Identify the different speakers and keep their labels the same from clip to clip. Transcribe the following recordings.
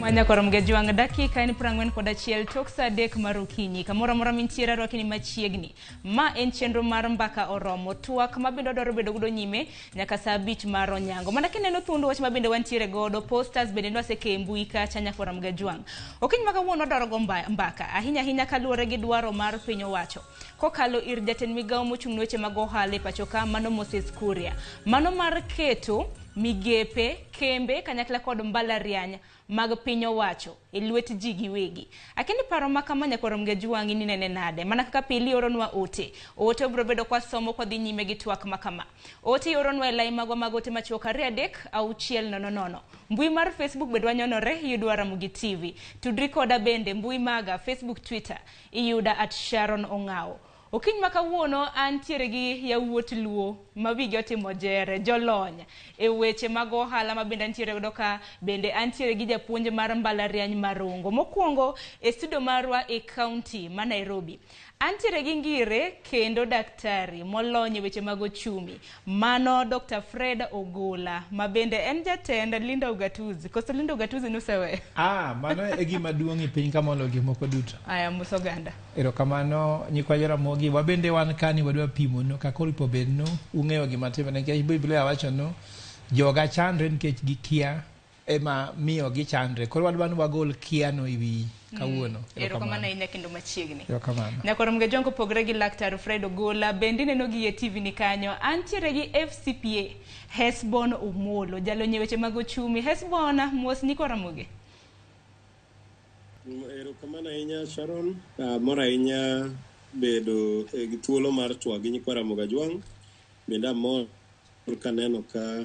Speaker 1: Manyakoro Mgejwang' dakika en 41 tok saa 3 mar okinyi. Kamoro amora mintiere arwaki ni machiegni. Ma en chenro mar Mbaka Oromo. Twak ma bende wadwaro bedo godo nyime nyaka saa 5 mar onyango. Mana kineno thuond wach ma bende wantiere godo, posters bende nwaseke e mbui kacha Nyakwar Mgejwang'. Okinyi ma kawuono wadwaro go mbaka ahinya ahinya kaluwore gi dwaro mar piny owacho. Kokalo ir jatend migawo mochung' ne weche mag ohala e pacho ka mano Moses Kuria. Mano mar keto migepe, kembe kanyakla kod mbalariany mag piny owacho e lwet ji giwegi. Akini paro ma kama Nyakwar Mgejwang' in inene nade? Mana kaka pile ioronwa ote. Ote obiro bedo kwasomo kwadhi nyime gi twak ma kama. Ote ioronwa e lai magwa mag ote machuok 2 3 6 0 0. Mbui mar Facebook bende wanyonore iyudwa Ramogi TV. Tudri koda bende mbui maga Facebook, Twitter iyuda at Sharon Ong'awo. Okinyi ma kawuono antiere gi yawuot Luo ma wigi otimo jere, jolony e weche mag ohala ma bende antiere godo ka, bende antiere gi japuonj mar mbalariany ma Rongo. Mokwongo e studio marwa e kaunti ma Nairobi. Antiere gi ngire kendo daktari molony e weche mag ochumi. Mano Dr. Fred Ogola ma bende en jatend Linda Ugatuzi. Koso Linda Ugatuzi nuseweyo?
Speaker 2: Ah, mano e gima duong' e piny ka moloyo gik moko duto.
Speaker 1: Aya, mos oganda.
Speaker 2: Erokamano nyikwa Jaramogi, wabende wan kani wadwa pimonu kaka oripo bednu ung'eyo gima timore nikech Biblia wacho nu joga chandre nikech gikia ema miyo gichandre. Koro wadwa ni wagol kia no e wiyi kawuono.
Speaker 1: Erokamano ahinya kendo machiegni.
Speaker 2: Erokamano.
Speaker 1: Nyakwar Mgejwang' kopogre gi laktar Fred Ogola, bende ineno gi e TV ni kanyo. Antiere gi FCPA Hesbon Omolo, jalony e weche mag ochumi. Hesbon, mos nyikwa Ramogi.
Speaker 3: Erokamano ahinya Sharon, amor ahinya bedo gi thuolo mar twak gi nyikwa Ramogi Ajwang'. Bende amor kaneno ka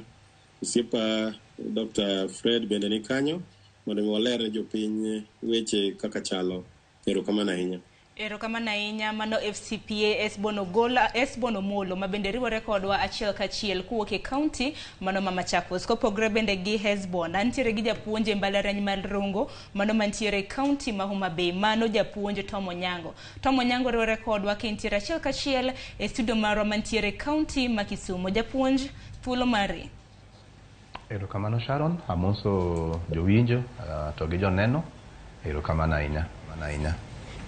Speaker 3: osiepa Dr. Fred bende ni kanyo mondo mi waler ne jopiny weche kaka chalo. Erokamano ahinya.
Speaker 1: Erokamano ahinya mano FCPA Esbon Ogola, Esbon Omolo ma bende riwore kodwa achiel kachiel kowuok e kaunti mano ma Machakos. Kopogre bende gi Hesbon, antiere gi japuonj e mbalariany mar Rongo mano mantiere e kaunti ma Homa Bay, mano japuonj Tom Onyango. Tom Onyango riwore kodwa ka entiere achiel kachiel e studio marwa mantiere e kaunti ma Kisumo. Japuonj, thuolo mari.
Speaker 4: Erokamano Sharon, amoso jowinjo to gi joneno. Erokamano ahinya, mano ahinya.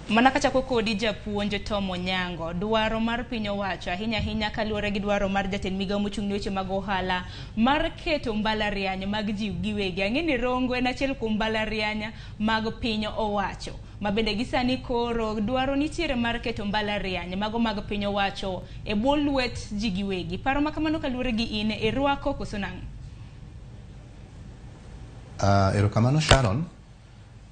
Speaker 1: Mana kachako kodi japuonj Tom Onyango, dwaro mar piny owacho ahinya ahinya kaluwore gi dwaro mar jatend migawo mochung' ne weche mag ohala mar keto mbalariany mag ji giwegi. Ang'e ni Rongo en achiel kuom mbalariany mag piny owacho ma bende gi sani koro dwaro nitiere mar keto mbalariany mago mag piny owacho e bwo lwet ji giwegi. Paro ma kamano kaluwore gi in irwako koso nang'o?
Speaker 4: Erokamano Sharon.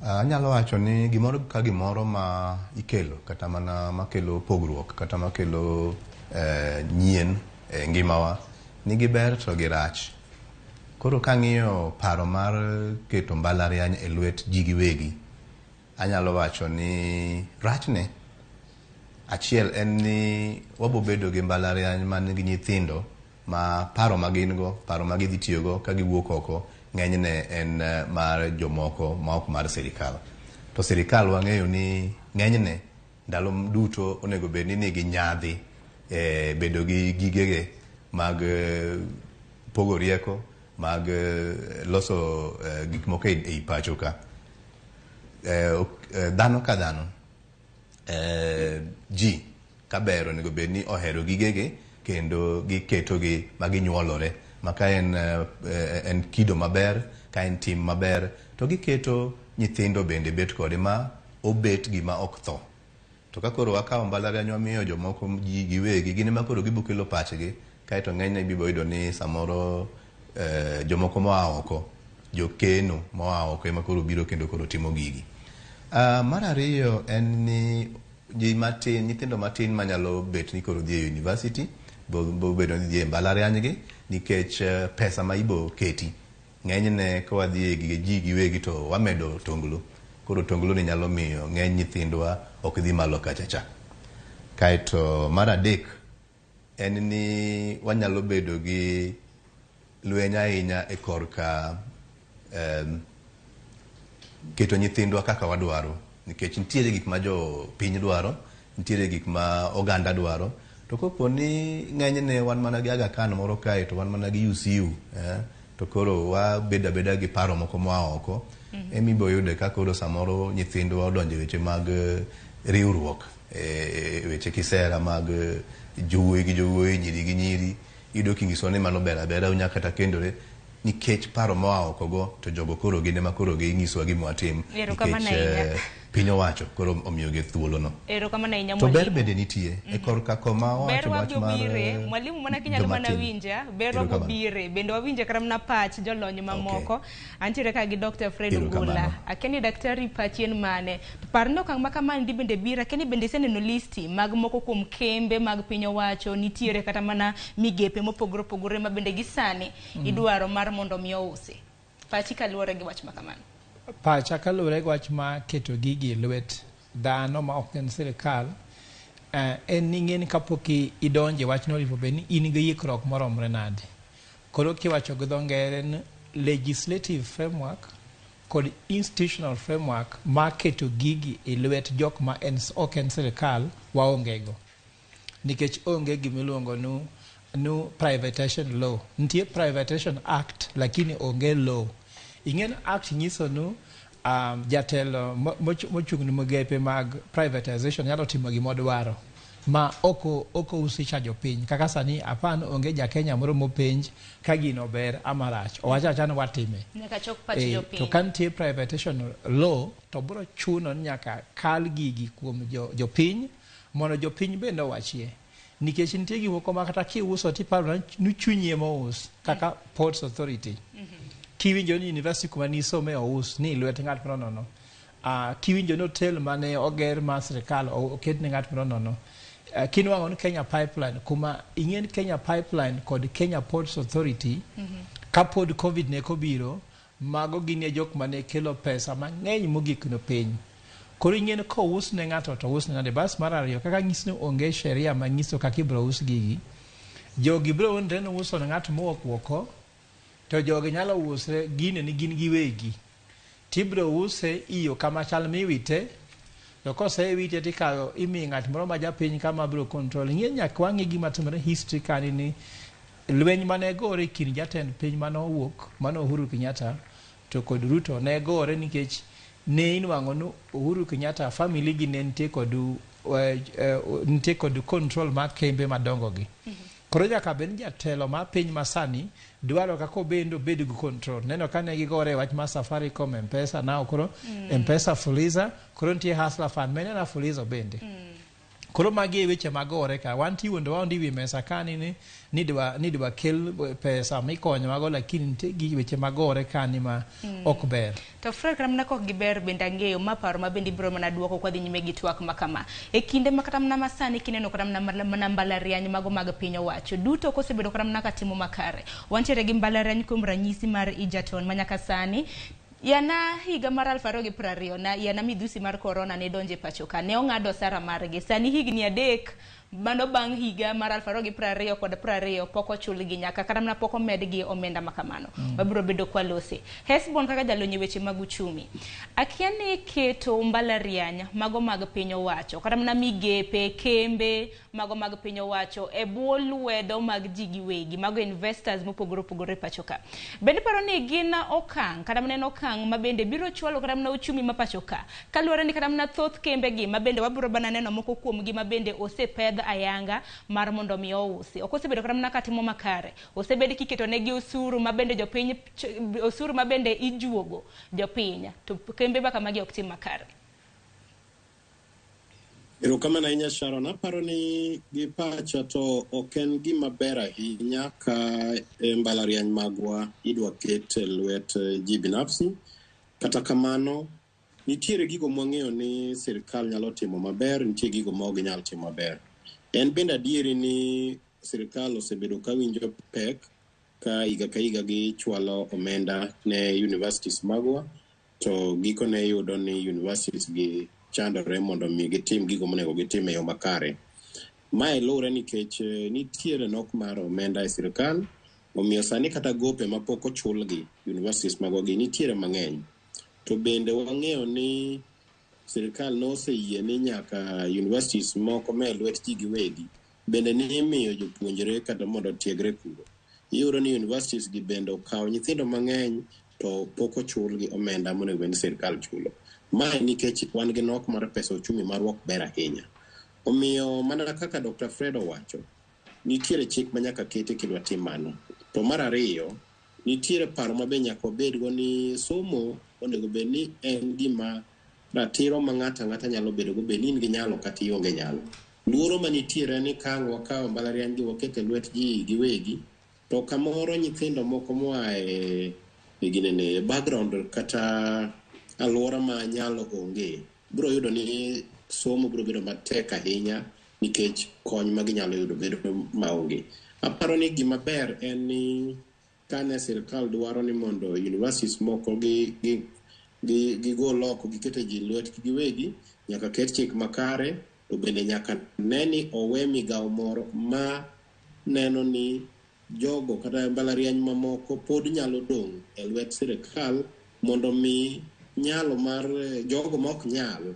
Speaker 4: Anyalo wacho ni gimoro ka gimoro ma ikelo kata mana makelo pogruok kata makelo nyien e ngimawa nigi ber to gi rach. Koro kang'iyo paro mar keto mbalariany e lwet ji giwegi, anyalo wacho ni rachne achiel en ni wabo bedo gi mbalariany man gi nyithindo ma paro ma gin go, paro ma gidhi tiyogo ka giwuok oko ng'enyne en mar jomoko ma ok mar sirikal. To sirikal wang'eyo ni ng'enyne ndalo duto onego bed ni nigi nyadhi e bedo gi gigege mag pogo rieko, mag loso gik moko ei pacho ka. Dhano ka dhano, ji kaber onego bed ni ohero gigege kendo giketogi ma ginyuolore ma ka en, en kido maber, ka en tim maber to giketo nyithindo bende bet kode ma obet gima ok tho. To ka koro wakawo mbalariany wamiyo jomoko ji giwegi, gin ema koro gibo kelo pachgi kaeto ng'enyne ibibo yudo ni samoro jomoko moa oko, jokeno moa oko ema koro biro kendo koro timo gigi. Mar ariyo en ni ji matin, nyithindo matin manyalo bet ni koro dhi e university, bo bedo ni dhi e mbalariany gi nikech pesa ma ibo keti ng'enyne ka wadhi e gige ji giwegi to wamedo tonglo. Koro tonglo ni nyalo miyo ng'eny nyithindwa ok dhi malo kacha cha. Kaeto mar adek en ni wanyalo bedo gi lweny ahinya e korka keto nyithindwa kaka wadwaro nikech nitiere gik ma jopiny dwaro, nitiere gik ma oganda dwaro. To kopo ni ng'enyne wan mana gi Aga Khan moro kae to wan mana gi UCU, to koro wabedo abeda gi paro moko moa oko. Ema ibiro yudo ka koro samoro nyithindwa odonjo e weche mag riwruok, weche kisera mag jowuoyi gi jowuoyi, nyiri gi nyiri. Iyudo kinyiso ni mano ber abera unya kata kendore nikech paro moa oko go to jogo koro gin ema koro ginyisowa gima watim
Speaker 1: Erokamano
Speaker 4: nikech
Speaker 1: ahinya.
Speaker 4: piny owacho koro omiyogi thuolo no.
Speaker 1: Erokamano ahinya
Speaker 4: To ber
Speaker 1: mwalimu.
Speaker 4: bende nitie e korka koma
Speaker 1: Ber
Speaker 4: owacho wach
Speaker 1: wabiro
Speaker 4: mar
Speaker 1: bire, mwalimu mana kinyalo
Speaker 4: joma
Speaker 1: mana
Speaker 4: tin.
Speaker 1: winja, ber wabiro
Speaker 4: Erokamano.
Speaker 1: bire, bende wawinje kata mana pach jolony mamoko. Antiere ka gi Dr. Fred
Speaker 4: Erokamano.
Speaker 1: Ogola. Akia ni daktari pachi en mane? To par ni okang' ma kamani bende biro, akia ni bende iseneno listi mag moko kuom kembe mag piny owacho, nitiere kata mana migepe mopogore opogore ma bende gi sani idwaro mar mondo mi ousi. Pachi kaluwore gi wach ma kamano.
Speaker 2: Pacha kaluwore gi wach ma keto gigi e lwet dhano ma ok en sirikal, en ni ing'e ni kapok idonjo e wachno onego bed ni in gi ikruok moromore nade. Koro kiwacho gi dho ngere ni legislative framework kod institutional framework mar keto gigi e lwet jok ma en, ok en sirikal waonge go. Nikech onge gimiluongo nu privatization law. Nitie Privatization Act lakini onge law. Ing'e ni act nyiso nu jatelo mochung' ne migepe mag privatization nyalo timo gimodwaro ma ok ousisha jopiny. Kaka sani apan onge ja Kenya moro mopenj ka gino ber ama rach. Owacho awacha ni watime.
Speaker 1: Nyaka chok pach jopiny.
Speaker 2: To ka nitie privatization law to biro chuno ni nyaka kal gigi kuom jopiny mondo jopiny bende owachie. Nikech nitie gik moko ma kata kiuso tiparo ni chunyi ema ous kaka Ports Authority. Kiwinjo ni university kuma nisome ous ni lwet ng'at moro nono. Kiwinjo ni hotel mane oger mar sirikal oket ne ng'at moro nono. Kinwang'o ni Kenya Pipeline kuma ing'e ni Kenya Pipeline kod Kenya Ports Authority kapod Covid ne kobiro mago gin e jok mane kelo pesa mang'eny mogik no piny. Koro ing'e ni kous ne ng'ato to ous ne nade. Bas mar ariyo kaka nyis ni onge sheria manyiso kaka ibiro us gigi. Jogi biro wuondre ni uso ne ng'at mowuok oko to jogi nyalo use gine ni gin giwegi. Tibiro use iyo kama chal miwite to kosewite tikawo imiyo ng'at moro ma japiny kama biro control. Ing'e nyaka wang'i gima timore history kani ni lweny mane gore e kind jatend piny mane owuok mane Uhuru Kenyatta to kod Ruto ne gore nikech ne inwang'o ni Uhuru Kenyatta family gi ne nitie kod nitie kod control mar kembe madongo gi. Koro nyaka bed ni jatelo mar piny masani dwaro kaka obendo obed gi control. Neno ka ne gigore e wach mar Safaricom, M-Pesa, now koro M-Pesa Fuliza, koro nitie Hustler Fund, menena Fuliza bende. Koro magi e weche magore ka. Wan tiwuondo waondi wi mesa kani ni dwa kel pesa mikonyowago, lakini nitie gi weche magore kani ma ok ber.
Speaker 1: To Fred, kata mana kok giber bende ang'eyo ma paro ma bende ibiro mana duoko kwa dhi nyime gi twak ma kama. E kinde ma kata mana masani kineno kata mana mbalariany mago mag piny owacho duto kosebedo kata mana katimo makare. Wantiere gi mbalariany kuom ranyisi mar Egerton ma nyaka sani yana higa mar 2020 na yana midhusi mar corona ne donje pacho ka ne ong'ado sara margi. Sani higni 3 mano bang' higa mar 2020 kod 20 pok ochulgi nyaka kata mana pok omedgi omenda ma kamano. Wabiro bedo kwa lose. Hesbon kaka jalony e weche mag uchumi. Akia ni keto mbalariany mago mag piny owacho kata mana migepe, kembe mago mag piny owacho e bwo lwedo mag ji giwegi, mago investors mopogore opogore pacho ka. Bende iparo ni gin okang' kata mana en okang' ma bende biro chwalo kata mana uchumi ma pacho ka. Kaluwore ni kata mana thoth kembe gi ma bende wabiro bana neno moko kuom gi ma bende osepedh ayanga mar mondo mi ousi. Ok osebedo kata mana katimo makare. Osebed kiketo negi osuru ma bende jopiny, osuru ma bende ijuogo jopiny. To kembe ma kamagi ok tim makare.
Speaker 3: Erokamano ahinya Sharon. Aparo ni gi pacha to ok en gima ber ahinya ka mbalariany magwa idwa ket e lwet ji binafsi. Kata kamano, nitiere gigo mwang'eyo ni sirikal nyalo timo maber, nitie gigo ma ok ginyal timo maber. En bende adieri ni sirikal osebedo ka winjo pek ka higa ka higa gichwalo omenda ne universities magwa, to gikone iyudo ni universities gi chandore mondo mi gitim gigo monego gitim e yo makare. Mae luwore nikech nitiere nok mar omenda e sirikal, omiyo sani kata gope mapok ochulgi universities magwa gi nitiere mang'eny. To bende wang'eyo ni sirikal noseyie ni nyaka universities moko me lwet ji giwegi bende ni imiyo jopuonjre kata mondo otiegre kuro. Iyudo ni universities gi bende okawo nyithindo mang'eny to pok ochulgi omenda monego bed ni sirkal chulo. Mae nikech wan gi nok mar pesa, uchumi marwa ok ber ahinya. Omiyo mana kaka Dr. Fred owacho, nitiere chik ma nyaka keti kidwa tim mano. To mar ariyo, nitiere paro ma be nyaka wabedgo ni somo onego bed ni en gima ratiro ma ng'ato ang'ata nyalo bedogo, bed ni in gi nyalo kata ionge nyalo. Luoro manitiere ni ka ang' wakawo mbalariany gi waketo e lwet ji giwegi, to kamoro nyithindo moko moa e ginene background kata alwora ma nyalo onge biro yudo ni somo biro bedo matek ahinya nikech kony ma ginyalo yudo bedo maonge. Aparo ni gima ber en ni kane sirkal dwaro ni mondo universities moko gigol oko giket e ji lwetgi giwegi, nyaka ket chik makare, to bende nyaka ne ni owe migawo moro ma neno ni jogo kata mbalariany mamoko pod nyalo dong' e lwet sirkal mondo mi nyalo mar jogo ma ok nyal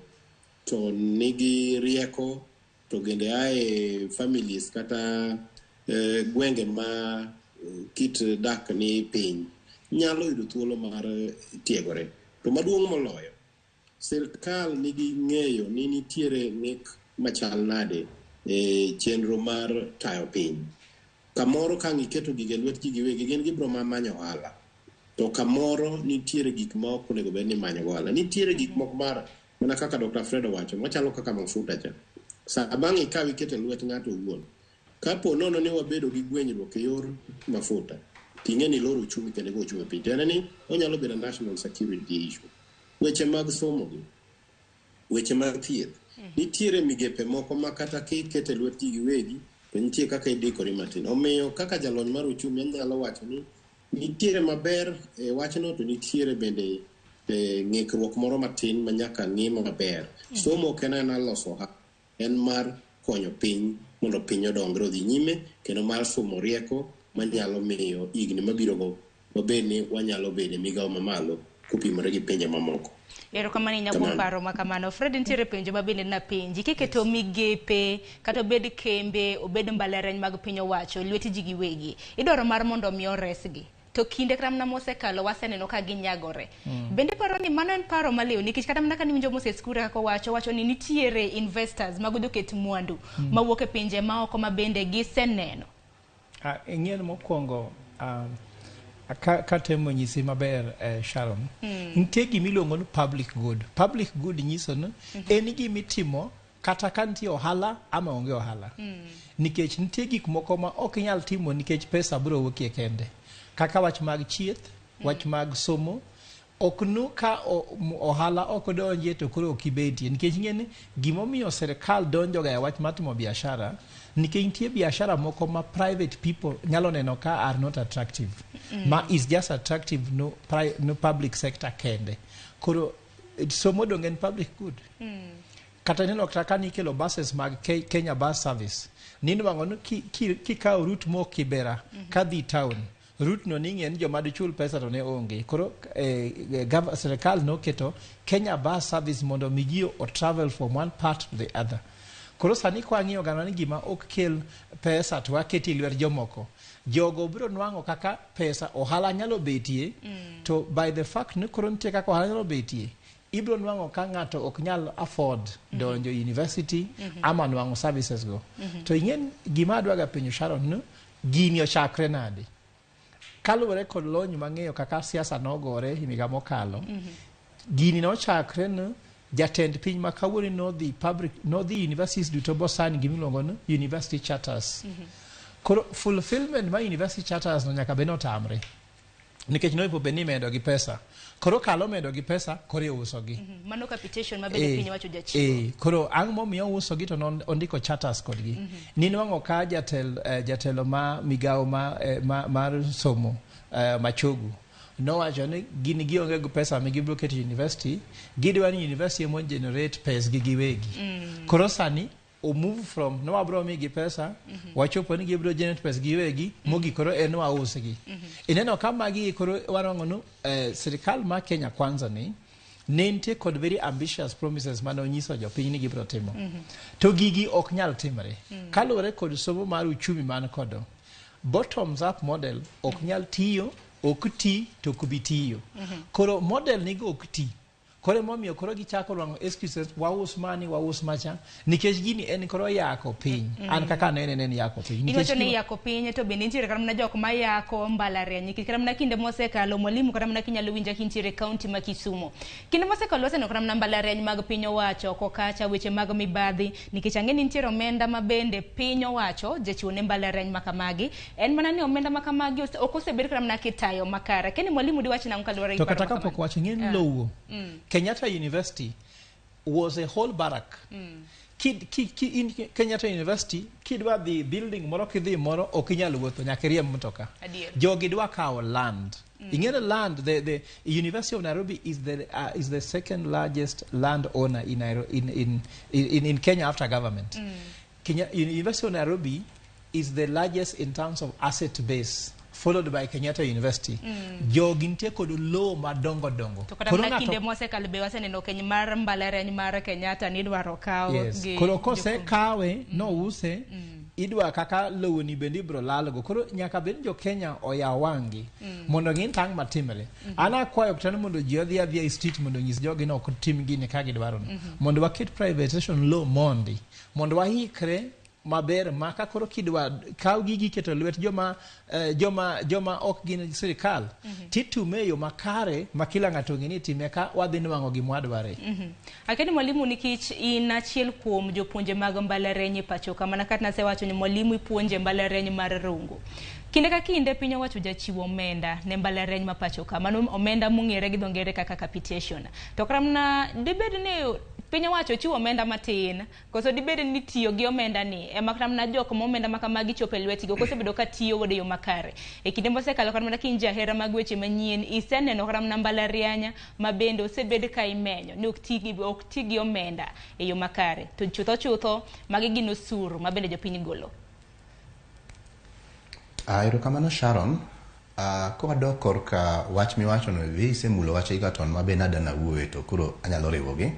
Speaker 3: to nigi rieko to bende ae families kata gwenge ma kit dak ni piny nyalo yudo thuolo mar tiegore. To maduong' moloyo, sirkal nigi ng'eyo ni nitiere ng'ik machal nade e chenro mar tayo piny. Kamoro ka ang' iketo gigo e lwet ji giwegi, gin gibiro manyo ohala. To kamoro nitiere gik ma ok onego bed ni imanyo go ohala. Nitiere gik moko mar mana kaka Dr. Fred owacho, machalo kaka mafuta cha. Sa bang' ikaw iketo e lwet ng'ato owuon, kapo nono ni wabedo gi gwenyruok e yor mafuta, ting'e ni loro uchumi kendo igo uchumi piny. Tiende ni onyalo bedo national security issue. Weche mag somo gi, weche mag thieth, nitiere migepe moko ma kata kiketo e lwet ji giwegi, to nitie kaka idikori matin. Omiyo kaka jalony mar uchumi anyalo wacho ni nitiere maber e wachno to nitiere bende ng'ikruok moro matin ma nyaka ng'i maber. Somo ok en aena loso ohala, en mar konyo piny mondo piny odongre odhi nyime, kendo mar somo rieko manyalo miyo higni mabiro go wabed ni wanyalo bedo e migawo mamalo kopimore gi pinje mamoko.
Speaker 1: Erokamano ahinya kuom paro ma kamano. Fred, nitiere penjo ma bende napenji. Kiketo migepe kata obed kembe, obed mbalariany mag piny owacho, lwet ji giwegi, idwaro mar mondo mi oresgi. To kinde kata mana mosekalo waseneno ka ginyagore. Bende paro ni mano en paro maliw nikech kata mana kaniwinjo Moses Kuria kaka owacho, owacho ni nitiere investors mago joket mwandu mawuok e pinje maoko ma bende giseneno.
Speaker 2: Ing'e ni mokwongo katemo nyisi maber, Sharon, nitie gima iluongo ni public good. Public good nyiso ni en gima itimo kata ka nitie ohala ama onge ohala. Nikech nitie gik moko ma ok inyal timo nikech pesa biro wuokie kende. Kaka wach mag chieth, wach mag somo, ok nu ka ohala ok odonjie to koro ok ibetie. Nikech ing'e ni gimomiyo sirkal donjo ga e wach mar timo biashara, nikech nitie biashara moko ma private people nyalo neno ka are not attractive. Ma is just attractive no public sector kende. Koro somo dong en public good. Kata ineno kata ka nikelo buses mag Kenya Bus Service, ninwang'o ni kikawo route mok Kibera kadhi town, route no ning'e ni joma dichul pesa to ne onge. Koro sirkal noketo Kenya Bus Service mondo mi ji o travel from one part to the other. Koro sani kwa ng'iyo gana ni gima ok kel pesa to waketi e lwet jomoko. Jogo biro nwang'o kaka pesa ohala nyalo betie, to by the fact ni koro nitie kaka ohala nyalo betie, ibiro nwang'o ka ng'ato ok nyal afford donjo university ama nwang'o services go. To ing'e gima adwaga penjo Sharon ni gini ochakre nade? Kaluwore kod lony mang'eyo kaka siasa nogore higa mokalo, gini nochakre ni jatend piny ma kawuono nodhi public, nodhi universities duto bosign gimiluongo ni university charters. Koro fulfillment mar university charters no nyaka bed ni otamre. Nikech nopo bed ni imedo gi pesa. Koro kalo medo gi pesa, koro iuso gi.
Speaker 1: Mano capitation ma bende piny owacho jachiwo.
Speaker 2: Koro ang' momiyo ouso gi to ondiko charters kodgi. Ninwang'o ka jatelo ma migawo mar somo Machogu nowacho ni gin gionge gi pesa ma gibiro keto e university, gidwa ni university ema generate pes gi giwegi. Koro sani o move from no wabro migi pesa, wachopo ni gibiro generate pes giwegi, mogik koro en wausgi. Ineno ka magi koro wanwang'o ni sirikal ma Kenya Kwanza ni ne nitie kod very ambitious promises mane onyiso jopiny ni gibiro timo. To gigi ok nyal timre. Kaluwore kod somo mar uchumi man kodo, bottoms up model ok nyal tiyo Ok ti to ok bi tiyo. Koro model nigo ok ti. Koro emomiyo koro gichako nwang'o excuses, waus mani, waus macha, nikech gini en koro yako piny. An kaka anene en yako piny. Nikech
Speaker 1: Iwacho ni yako piny, to bende nitiere kata mana jok mayako mbalariany, nikech kata mana kinde mosekalo, mwalimu, kata mana kinyalo winja kintiere e kaunti ma Kisumu, kinde mosekalo waseneno kata mana mbalariany mag piny owacho oko kacha weche mag mibadhi, nikech ang'e ni nitiere omenda ma bende piny owacho jachiwo ne mbalariany ma kamagi. En mana ni omenda ma kamagi ok osebed kata mana kitayo makare. Keni mwalimu, diwach nang'o kaluwore gi
Speaker 2: To
Speaker 1: paro
Speaker 2: kata
Speaker 1: ma
Speaker 2: kapok
Speaker 1: kamano?
Speaker 2: wacho, ng'e lowo, Kenyatta University was a whole barrack. Ki in Kenyatta University, kidwa dhi building moro, kidhi moro, ok inyal wuotho, nyaka iriemb mtoka. Jogi dwa kawo land. Ing'e ni land, the University of Nairobi is the second largest land owner in, Nairo, in Kenya after government. Kenya, University of Nairobi is the largest in terms of asset base, followed by Kenyatta University. Jogi nitie kod lowo madongo dongo.
Speaker 1: To kata
Speaker 2: Koro
Speaker 1: mana kinde mosekalo be waseneno keny mar mbalariany mar Kenyatta nidwaro kaw gi
Speaker 2: Koro
Speaker 1: jopuonj.
Speaker 2: Kosekawe nouse, idwa kaka lowo ni bende ibiro lalgo. Koro nyaka bed ni jo Kenya oyaw wang'gi mondo ng'i tang' matimre. An akwayo kata ni mondo ji odhi adhiya e street mondo onyis jogi ni ok tim gini ka gidwaro no. Mondo waket privatization law mondo waikre maber ma ka koro kidwa kaw gigi keto e lwet joma ok gin sirikal, titume e yo makare ma kila ng'ato ong'e ni itime ka wadhi nwang'o gima wadware.
Speaker 1: Akeni mwalimu, nikech in achiel kuom jopuonje mag mbalariany e pacho ka, mana kaka nasewacho ni mwalimu ipuonje mbalariany mar Rongo. Kinde ka kinde piny owacho jachiwo omenda ne mbalariany ma pacho ka, mano omenda mong'ere gi dho ngere kaka capitation. To kata mana dibed ni piny owacho chiwo omenda matin, koso dibed ni tiyo gi omenda ni ema kata mana jok ma omenda ma kamagi chopo e lwetgi ok osebedo ka tiyo godo e yo makare. E kinde mosekalo, kata mana ka in jahera mag weche manyien, iseneno kata mana mbalariany ma bende osebed ka imenyo ni ok ti gi omenda e yo makare. To chutho chutho magi gin osuru ma bende jopiny golo.
Speaker 4: Erokamano, Sharon. Kowadok korka wach miwachono, be isemulo wach Egerton ma be nadana wuoye, to koro anyalo riwogi.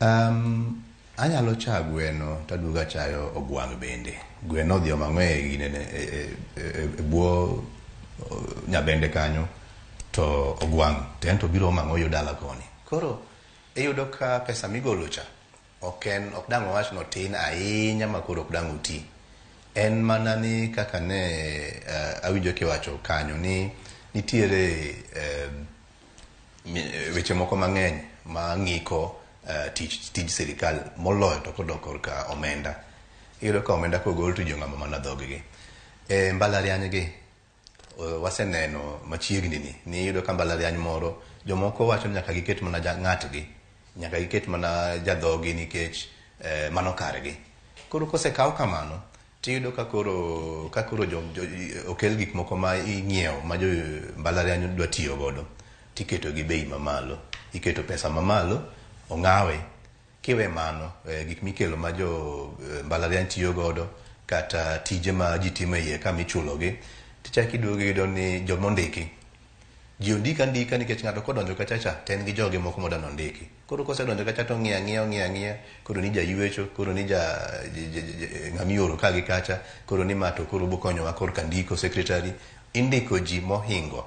Speaker 4: Anyalo cha gweno taduogo achayo ogwang' bende. Gweno odhi omang'o e ginene e bwo nyabende kanyo, to ogwang' to en to biro omang'o yo dala koni. Koro iyudo ka pesa migolo cha ok en, ok dang' wawach ni otin ahinya ma koro ok dang' oti. En mana ni kaka ne awinjo kiwacho kanyo ni nitiere weche moko mang'eny ma ng'iko tich tij sirikal, moloyo to kodok korka omenda. Iyudo ka omenda kogol to ji ong'amo mana dhog-gi. E mbalariany gi waseneno machiegni ni iyudo ka mbalariany moro jomoko wacho ni nyaka giket mana ng'atgi, nyaka giket mana jadhogi nikech mano kargi. Koro kosekaw kamano, tiyudo ka koro jo okel gik moko ma ing'iewo ma jo mbalariany dwa tiyo godo, tiketo gi bei mamalo, iketo pesa mamalo, ong'awe. Kiwe mano, gik mikelo ma jo mbalariany tiyo godo kata tije ma ji timo e iye ka michulogi, tichako iduogo iyudo ni jomondiki ji ondik andika, nikech ng'ato kodonjo kacha cha to en gi joge moko modwa nondiki. Koro kosedonjo kacha to ong'iyo ang'iya, ong'iyo ang'iya, koro ni jaywecho, koro ni ja ng'ama ioro ka gi kacha, koro ni ma to koro bokonyowa korka ndiko, secretary, indiko ji mohingo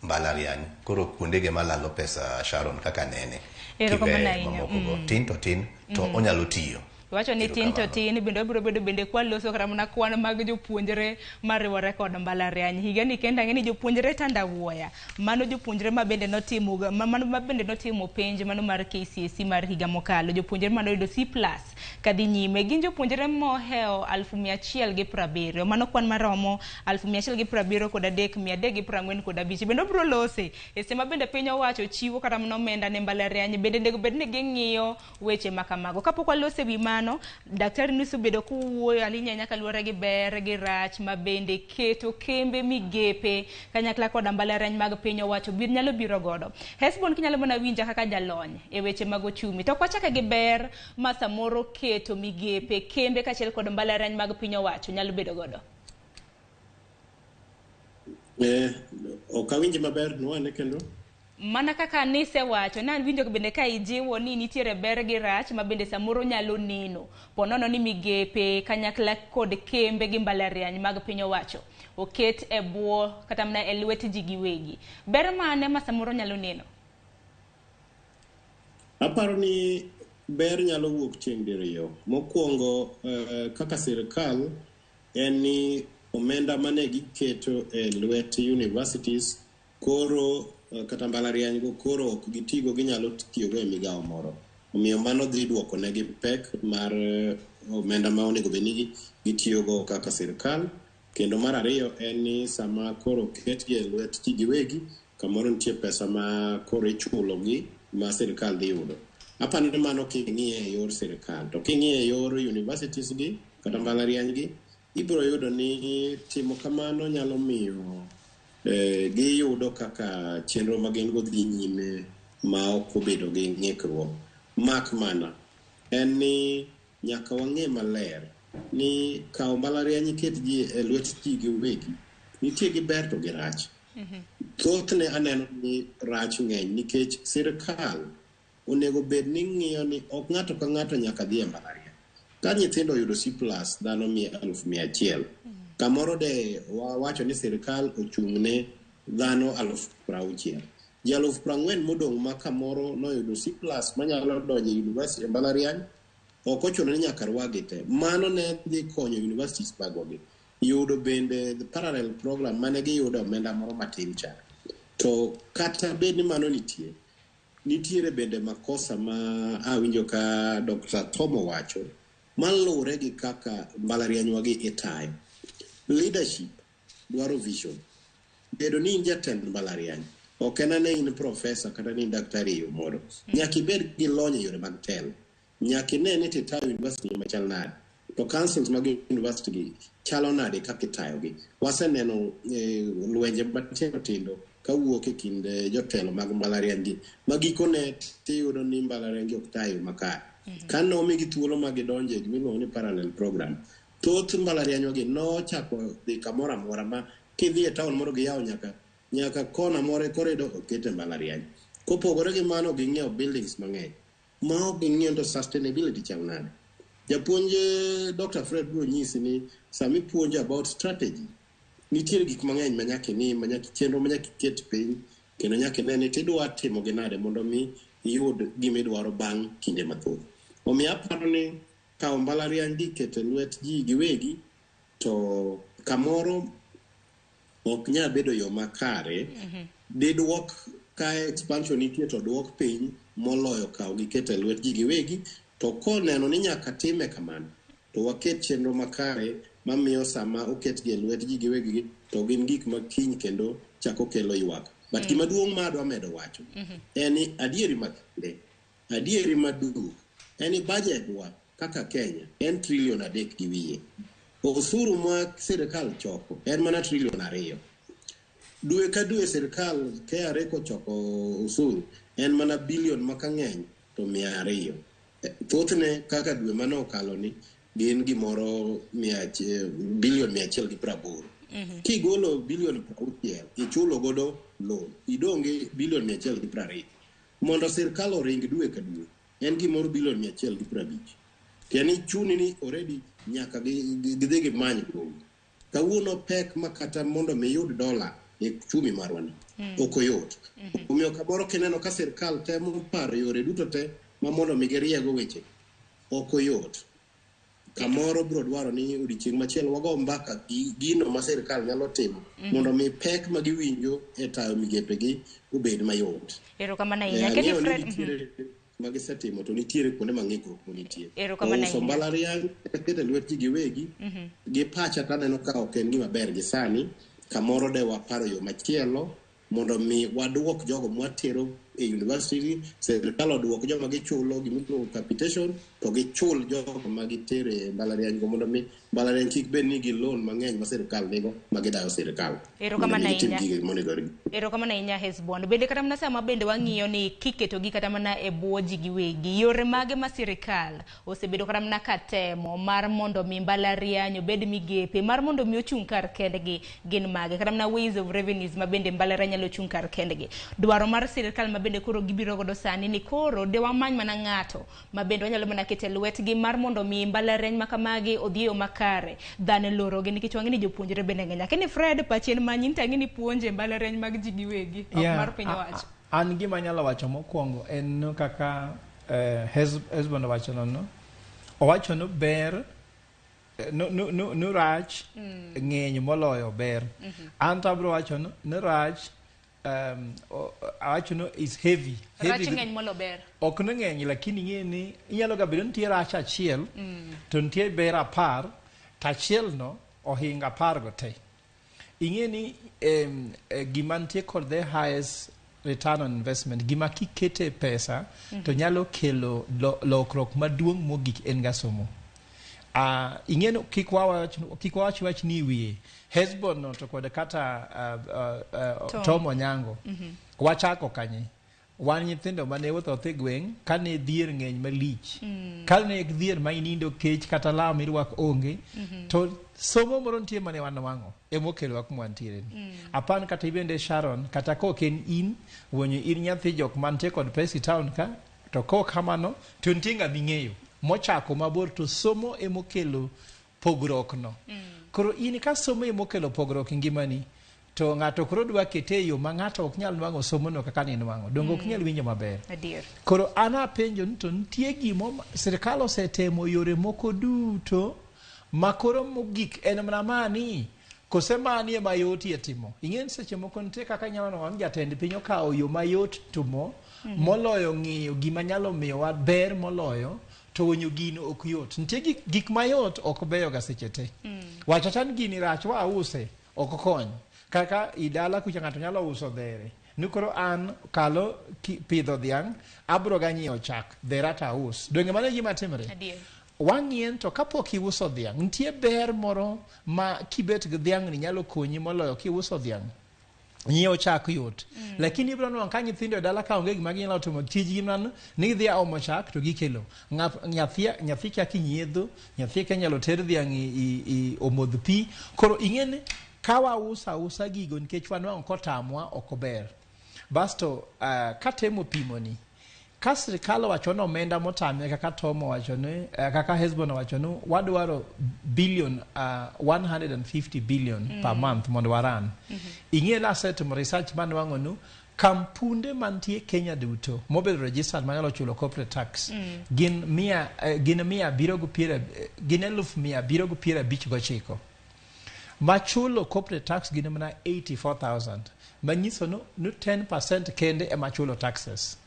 Speaker 4: mbalariany. Koro kuondege malalo pesa, Sharon, kaka nene
Speaker 1: Erokamano
Speaker 4: kiweyo
Speaker 1: ahinya.
Speaker 4: mamoko go, tin to tin to onyalo tiyo.
Speaker 1: Iwacho ni tin to
Speaker 4: Erokamano.
Speaker 1: tin, bende wabiro bedo bende kwaloso kata mana kwan mag jopuonjre mariwore kod mbalariany higani kendo ang'e ni jopuonjre tandawuoya, mano jopuonjre ma bende notimo mano ma bende notimo penj mano mar KCSE mar higa mokalo, jopuonjre manoyudo C+ kadhi nyime gin jopuonjre mohewo 170,000, mano kwan maromo 173,345. Bende wabiro lose e seche ma bende piny owacho chiwo kata mana omenda ne mbalariany, bende onego bed ni ging'iyo weche ma kamago. Kapok walose wi mano, daktari nosebedo kowuoyo ahinya ahinya kaluwore gi ber gi rach ma bende keto kembe, migepe kanyakla koda mbalariany mag piny owacho bir nyalo biro godo. Hesbon, kinyalo mana winja kaka jalony e weche mag ochumi, to ok wachake gi ber ma samoro keto migepe, kembe kaachiel kod mbalariany mag piny owacho nyalo bedo godo.
Speaker 3: Ok awinji maber, nwane kendo.
Speaker 1: Mana kaka nisewacho, nawinjo bende ka ijiwo ni nitiere ber gi rach ma bende samoro nyalo neno ponono ni migepe kanyakla kod kembe gi mbalariany mag piny owacho oket e bwo kata mana e lwet ji giwegi. Ber mane ma samoro nyalo neno?
Speaker 3: Aparo ni ber nyalo wuok chieng' diriyo. Mokwongo, kaka sirikal en ni omenda mane giketo e lwet universities koro kata mbalariany go koro ok gitigo, ginyalo tiyogo e migawo moro. Omiyo mano dhi duoko negi pek mar omenda ma onego bed ni gitiyogo kaka sirikal. Kendo mar ariyo en ni sama koro oketgi e lwet ji giwegi, kamoro nitie pesa ma koro ichulogi ma sirikal dhi yudo. Aparo ni mano king'iye e yor sirikal. To king'iye e yor universities gi kata mbalariany gi, ibiro yudo ni timo kamano nyalo miyo giyudo kaka chenro ma gin go dhi nyime ma ok obedo gi ng'ikruok. Mak mana en ni nyaka wang'e maler ni kawo mbalariany iket ji e lwet ji giwegi nitie gi ber to gi rach. Thothne aneno ni rach ng'eny nikech sirikal onego bed ni ng'iyo ni ok ng'ato ka ng'ato nyaka dhi e mbalariany. Ka nyithindo oyudo C+ dhano 100,000. Kamoro de wawacho ni sirikal ochung' ne dhano 60,000. Ji 40,000 modong' ma kamoro noyudo C+ manyalo donjo e university e mbalariany ok ochuno ni nyaka rwakgi te. Mano ne dhi konyo universities magwa gi yudo bende the parallel program mane giyudo omenda moro matin cha. To kata bed ni mano nitie, nitiere bende makosa ma awinjo ka Dr. Tom owacho maluwore gi kaka mbalarianywa gi itayo. Leadership dwaro vision. Bedo ni in jatend mbalariany, ok en ane in professor kata ni in daktari e yo moro. Nyaka ibed gi lony e yore mag telo. Nyaka ine ni titayo university machal nade. To councils mag university gi chalo nade kaka itayogi. Waseneno lwenje matindo tindo kawuok e kind jotelo mag mbalariany gi ma gikone tiyudo ni mbalariany gi ok ta e yo makare. Ka nomigi thuolo ma gidonje gimiluongo ni parallel program, thoth mbalarianywa gi nochako dhi kamoro amora ma kidhi e town moro giyawo nyaka kona moro e corridor oket e mbalariany. Kopogore gi mano ging'iewo buildings mang'eny ma ok ging'iyo to sustainability chal nade. Japuonj Dr. Fred biro nyisi ni sama ipuonjo about strategy, nitiere gik mang'eny ma nyaka ing'i, ma nyaka chenro ma nyaka iket piny, kendo nyaka ine ni tidwa timo gi nade mondo mi iyud gimidwaro bang' kinde mathoth. Omiyo aparo ni kawo mbalariany gi keto e lwet ji giwegi to kamoro ok nyal bedo yo makare. Diduok ka expansion nitie to duok piny moloyo kawo gi keto e lwet ji giwegi. To koneno ni nyaka time kamano, to waket chenro makare mamiyo sama oketgi e lwet ji giwegi to gin gik ma kiny kendo chako kelo ywak. But gima duong' ma adwa medo wacho en ni adieri makende, adieri maduong' en ni budget wa kaka Kenya en trilion 3.2. Osuru ma sirikal choko en mana trilion 2. Dwe ka dwe sirikal KRA kochoko osuru en mana bilion ma kang'eny to 200. Thothne kaka dwe mane okalo ni gin gimoro bilion 180. Kigolo bilion 60 ichulo godo loan, idong' gi bilion 120. Mondo sirikal oring dwe ka dwe en gimoro bilion 150. Tiende ni chuni ni already nyaka gidhi gimany gowi. Kawuono pek ma kata mondo mi iyud dola e uchumi marwa ni ok oyot. Omiyo kamoro kineno ka sirikal temo paro yore duto te ma mondo mi giriego weche ok oyot. Kamoro biro dwaro ni odiochieng' machielo wago mbaka gi gino ma sirikal nyalo timo mondo mi pek ma giwinjo e tayo migepegi obed mayot.
Speaker 1: Erokamano ahinya. Keti
Speaker 3: Ang'eyo ni
Speaker 1: Fred,
Speaker 3: nitiere ma gisetimo to nitiere kuonde ma ng'ikruok nitie.
Speaker 1: Erokamano
Speaker 3: Uso
Speaker 1: ahinya.
Speaker 3: mbalariany keto e lwet ji giwegi gi pacha to aneno ka ok en gima ber gi sani. Kamoro de waparo yo machielo mondo mi waduok jogo mwatero e university, sirikal oduok joma gichulo gimiluongo capitation, to gichul jogo ma gitero e mbalariany go mondo mi mbalariany kik bed ni gi loan mang'eny ma sirikal nigo ma gidayo sirikal.
Speaker 1: Erokamano
Speaker 3: Mondo mi gitim
Speaker 1: ahinya.
Speaker 3: gige monego
Speaker 1: Erokamano ahinya Hesbon. Bende kata mana sama bende wang'iyo ni kiketogi kata mana e bwo ji giwegi, yore mage ma sirikal osebedo kata mana ka temo mar mondo mi mbalariany obed migepe, mar mondo mi ochung' kar kendgi gin mage? Kata mana ways of revenues ma bende mbalariany nyalo chung' kar kendgi. Dwaro mar sirikal ma bende koro gibiro godo sani ni koro de wamany mana ng'ato ma bende wanyalo mana keto e lwetgi mar mondo mi mbalariany ma kamagi odhi e yo makare. Dhano lorogi nikech wang'e ni jopuonjre bende ng'eny. Lakini Fred pachi en manyi ni tang'e ni puonje mbalariany mag ji giwegi, ok mar piny owacho.
Speaker 2: An gima anyalo wacho mokwongo en no kaka Hesbon owacho no, owacho no ber no rach ng'eny moloyo ber. An to abiro wacho no rach awacho no is heavy.
Speaker 1: Rach
Speaker 2: Heavy
Speaker 1: ng'eny molo ber.
Speaker 2: Ok no ng'eny lakini ing'e ni inyalo ga bedo nitie rach achiel to nitie ber 10 to achiel no ohingo 10 go te. Ing'e ni gima nitie kod the highest return on investment, gima kikete pesa to nyalo kelo lokruok maduong' mogik en ga somo. Ing'e ni kik wawach wach ni wiye Hesbon no to kod kata Tom Onyango. Wachako kanye? Wan nyithindo mane wuotho e gweng' kane dhier ng'eny malich. Kane dhier ma inindo kech kata law mirwak onge, to somo moro nitie mane wanwang'o emokelowa kuma wantiere ni. Apan kata ibende Sharon, kata kok en in, wuonyo in nyathi jok mantie kod pesa e town ka, to kok kamano, to nitie ng'ama ing'eyo mochako mabor to somo emokelo pogruok no. Koro in ka somo emokelo pogruok e ngimani, to ng'ato koro dwa kete e yo ma ng'ato ok nyal nwang'o somo no kaka ne nwang'o. Donge ok nyal winjo maber.
Speaker 1: Adier.
Speaker 2: Koro an apenjo ni to nitie gimo sirikal osetemo yore moko duto ma koro mogik en mana mani kose mani ema yotie timo. Ing'e ni seche moko nitie kaka inyalo nwang'o ni jatend piny okawo yo mayot timo moloyo ng'iyo gima nyalo miyowa ber moloyo to winyo gino ok yot. Nitie gik mayot ok beyo ga seche te. Wach acha ni gini rach wa ause ok kony. Kaka idala kucha ng'ato nyalo uso dhere. Ni koro an kalo pidho dhiang' abro ga nyiewo chak dhera ta aus. Donge mano e gima timre?
Speaker 1: Adier.
Speaker 2: Wang'ien to kapok iuso dhiang' nitie ber moro ma kibet gi dhiang' ni nyalo konyi moloyo kiuso dhiang'. Nyiewo chak yot. Lakini ibiro nwang'o ka nyithindo e dala ka onge gima ginyalo timo, tijgi mana ni gidhi omo chak to gikelo. Nyathi kia kinyiedho, nyathi kia nyalo ter dhiang' i omodh pi. Koro ing'e ni ka wauso ausa gigo nikech wanwang'o kotamwa ok ober. Basto katemo pimoni, ka sirikal owacho ni omenda motame kaka Tom owacho ni, kaka Hesbon owacho ni wadwaro billion 150 billion per month mondo waran. Ing'e ni asetimo research manwang'o ni kampunde mantie Kenya duto mobedo registered manyalo chulo corporate tax gin mia gin mia abiriyo gi piero gin 759. Machulo corporate tax gin mana 84,000 manyiso ni 10% kende ema chulo taxes.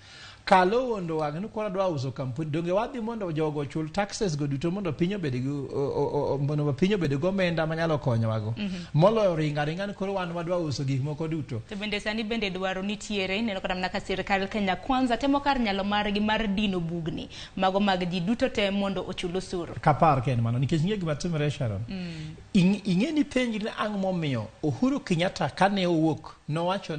Speaker 2: Kalo wondo wang' ni koro adwa uso kampuni, donge wadhi mondo jogo ochul taxes go duto mondo piny obed gi mondo piny obed gi omenda manyalo konyowago. Moloyo ringa ringa ni koro wan wadwa uso gik moko duto.
Speaker 1: To bende sani bende dwaro nitiere, ineno kata mana ka sirikal Kenya Kwanza temo kar nyalo margi mar dino bugni mago mag ji duto te mondo ochul osuru.
Speaker 2: Kapar ken mano nikech ng'e gima timore Sharon. Ing'e ni penjri ni ang' momiyo Uhuru Kenyatta kane owuok nowacho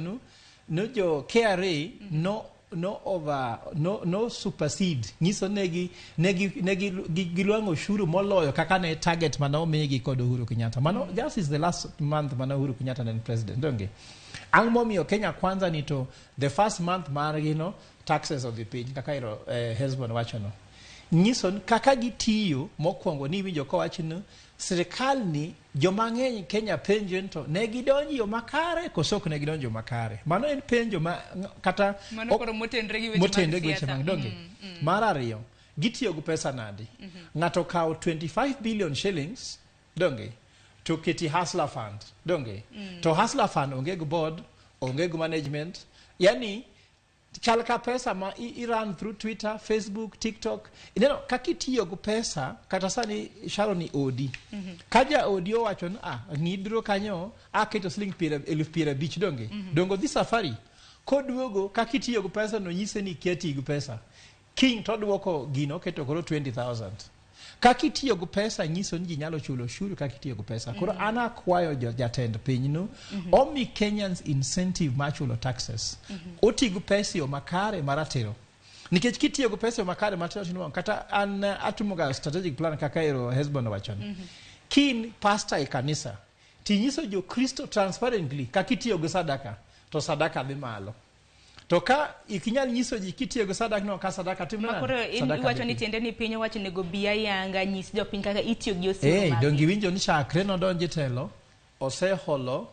Speaker 2: ni jo KRA no no over no no supersede nyiso negi negi negi gilwang'o ushuru moloyo kaka ne target mane omigi kod Uhuru Kenyatta. Mano just is the last month mane Uhuru Kenyatta ne en president, donge? Ang' momiyo Kenya Kwanza ni to the first month margi no taxes odhi piny kaka iro Hesbon wacho no. Nyiso ni kaka gitiyo mokwongo ni iwinjo kowach ni sirikal ni joma ng'eny Kenya penjo ni to ne gidonjo yo makare koso ok ne gidonjo makare. Mano en penjo ma kata
Speaker 1: mano koro motenre gi weche mag
Speaker 2: motenre gi weche
Speaker 1: siasa.
Speaker 2: mag donge. Mar ariyo, gitiyo gi pesa nadi? Ng'ato kawo 25 billion shillings donge to keti Hustler Fund donge. To Hustler Fund onge gi board, onge gi management. Yani chal ka pesa ma i run through Twitter, Facebook, TikTok. Ineno kaka itiyo gi pesa kata sani Sharon ni odi. Ka ja odi owacho ni ng'idro kanyo aketo siling 50,000 donge. Dongo dhi safari. Koduogo kaka itiyo gi pesa no nyise ni ikia tiyo gi pesa. Kiny to oduoko gino oketo koro 20,000. Kaka itiyo gi pesa nyiso ni ji nyalo chulo ushuru kaka itiyo gi pesa. Koro an akwayo jatend pinyno omi Kenyans incentive mar chulo taxes. Oti gi pesa e yo makare maratiro. Nikech kitiyo gi pesa e yo makare maratiro tinwang'o kata an atimoga strategic plan kaka ero Hesbon owachoni. Kin pastor e kanisa tinyiso jo-Kristo transparently kaka itiyo gi sadaka to sadaka dhi malo. To ka ikinyal nyiso ji kitiyo gi sadaka no ka sadaka timre
Speaker 1: Ma koro
Speaker 2: nade?
Speaker 1: in
Speaker 2: Sadaka
Speaker 1: iwacho
Speaker 2: dhi
Speaker 1: ni
Speaker 2: piny.
Speaker 1: tiende ni piny owacho onego bi ayanga nyis jopiny kaka itiyo gi osuru
Speaker 2: Eh,
Speaker 1: margi.
Speaker 2: donge iwinjo ni chakre nodonj e telo oseholo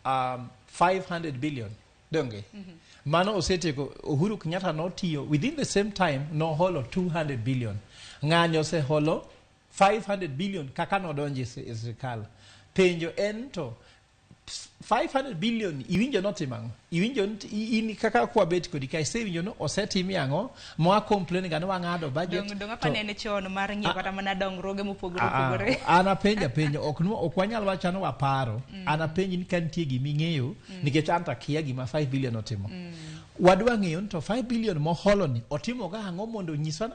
Speaker 2: 500 billion donge mano osetieko Uhuru Kenyatta notiyo within the same time noholo 200 billion ng'ani oseholo 500 billion kaka nodonjo e sirikal penjo en to 500 billion iwinjo notimo ang'o iwinjo in kaka kwabet kodi ka isewinjo ni osetimi ang'o ma complain ga ni wang'ado budget
Speaker 1: Dong apa nene chon mar ng'iyo kata mana dongruoge mopogore opogore.
Speaker 2: An apenjo apenjo ok ok wanyal wacho ni waparo. An apenji ni ka nitie gima ing'eyo nikech an to akia gima 5 billion otimo. Wadwa ng'eyo ni to 5 billion moholo ni otimo ga ang'o mondo onyiswa ni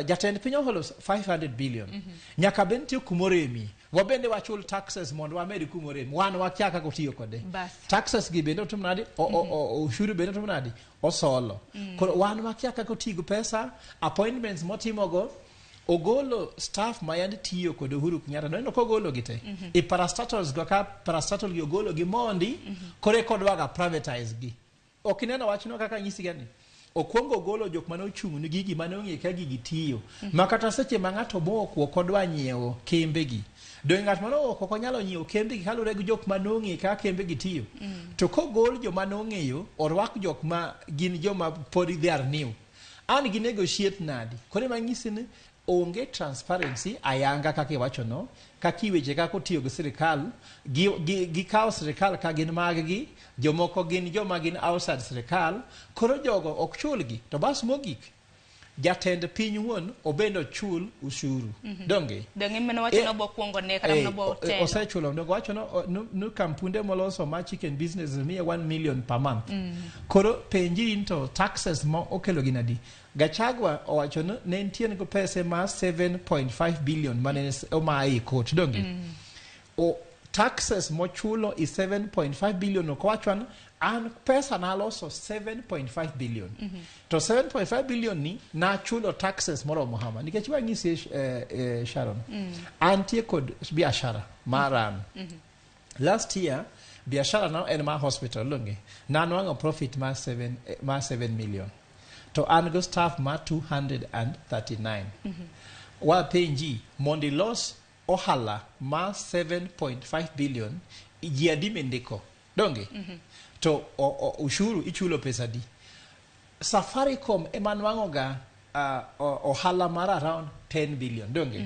Speaker 2: jatend piny oholo 500 billion. Nyaka bed nitie kumoremi. Wabende wachul taxes mondo wamed kumoremi. Wan wakia kaka otiyo kode. Taxes gi bende otim nadi? Ushuru bende otim nadi? Osolo. Koro wan wakia kaka otiyo gi pesa, appointments motimogo, ogolo staff ma yande tiyo kod Uhuru Kenyatta. Noneno kogolo gi te. E parastatals go ka parastatal gi ogolo gi mondi, koro eka odwaga privatize gi. Ok ineno wachno kaka anyisi ga ni? Okwongo ogolo jok mane ochung' ne gigi mane ong'e ka gigi tiyo. Ma kata seche ma ng'ato bowuok oko dwa nyiewo kembe gi. Donge ng'at mane owuok oko nyalo nyiewo kembe gi kaluwore gi jok mane ong'e kaka kembe gi tiyo. To kogol joma nong'eyo, orwak jok ma gin joma pod they are new. An gi negotiate nadi? Koro ema anyisi ni onge transparency ayanga kaka iwacho no, kaka iweche kaka otiyo gi sirikal, gikawo sirikal ka gin mag gi, jomoko gin joma gin outside sirikal, koro jogo ok chulgi. To bas mogik, jatend piny wuon obende ochul ushuru. Donge?
Speaker 1: Donge mano wacho nobo kuongo ne kata nobo telo.
Speaker 2: Osechulo. Donge wacho no kampunde moloso ma chicken business miye 1 million per month. Koro penji in to taxes ma okelo gin adi? Gachagua owacho ni ne nitie gi pesa ma 7.5 billion mane omaye e court. Donge? Taxes mochulo i 7.5 billion ok owacho ni an pesa naloso 7.5 billion. To 7.5 billion ni nachulo taxes moromo hama. Nikech wanyisi Sharon, antie kod biashara maran. Last year biashara no en mar hospital longe. Nanwang'o profit mar 7 million. To an go staff mar 239. Wapenji mondo ilos ohala mar 7.5 billion ji adi mindiko donge? To ushuru ichulo pesa adi? Safaricom ema nwang'o ga ohala mar around 10 billion donge?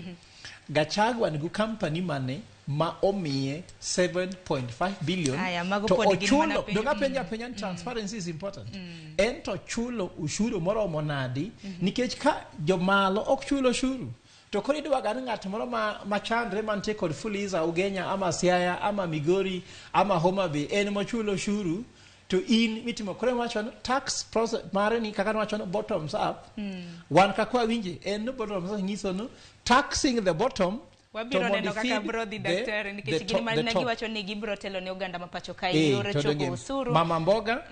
Speaker 2: Gachagua nigi company mane ma omiye 7.5 billion
Speaker 1: Aya, mago
Speaker 2: to
Speaker 1: pod gin mana
Speaker 2: ochulo
Speaker 1: penjo.
Speaker 2: donge apenjo apenja ni transparency is important. En to chulo ushuru moromo nadi nikech ka jomalo ok chul ushuru to koro idwaga ni ng'at moro ma chandre mantie kod Fuliza Ugenya ama Siaya ama Migori ama Homa Bay en mochulo ushuru to in mitimo koro iwacho ni tax process mare ni kaka niwacho ni bottoms up. Wan kaka wawinje en ni bottoms up nyiso ni taxing the bottom.
Speaker 1: Wabiro neno kaka bro dhi daktari nikech gin ma ne giwacho ni gibiro telo ne oganda ma pacho ka e yor choko osuru.
Speaker 2: Mama mboga,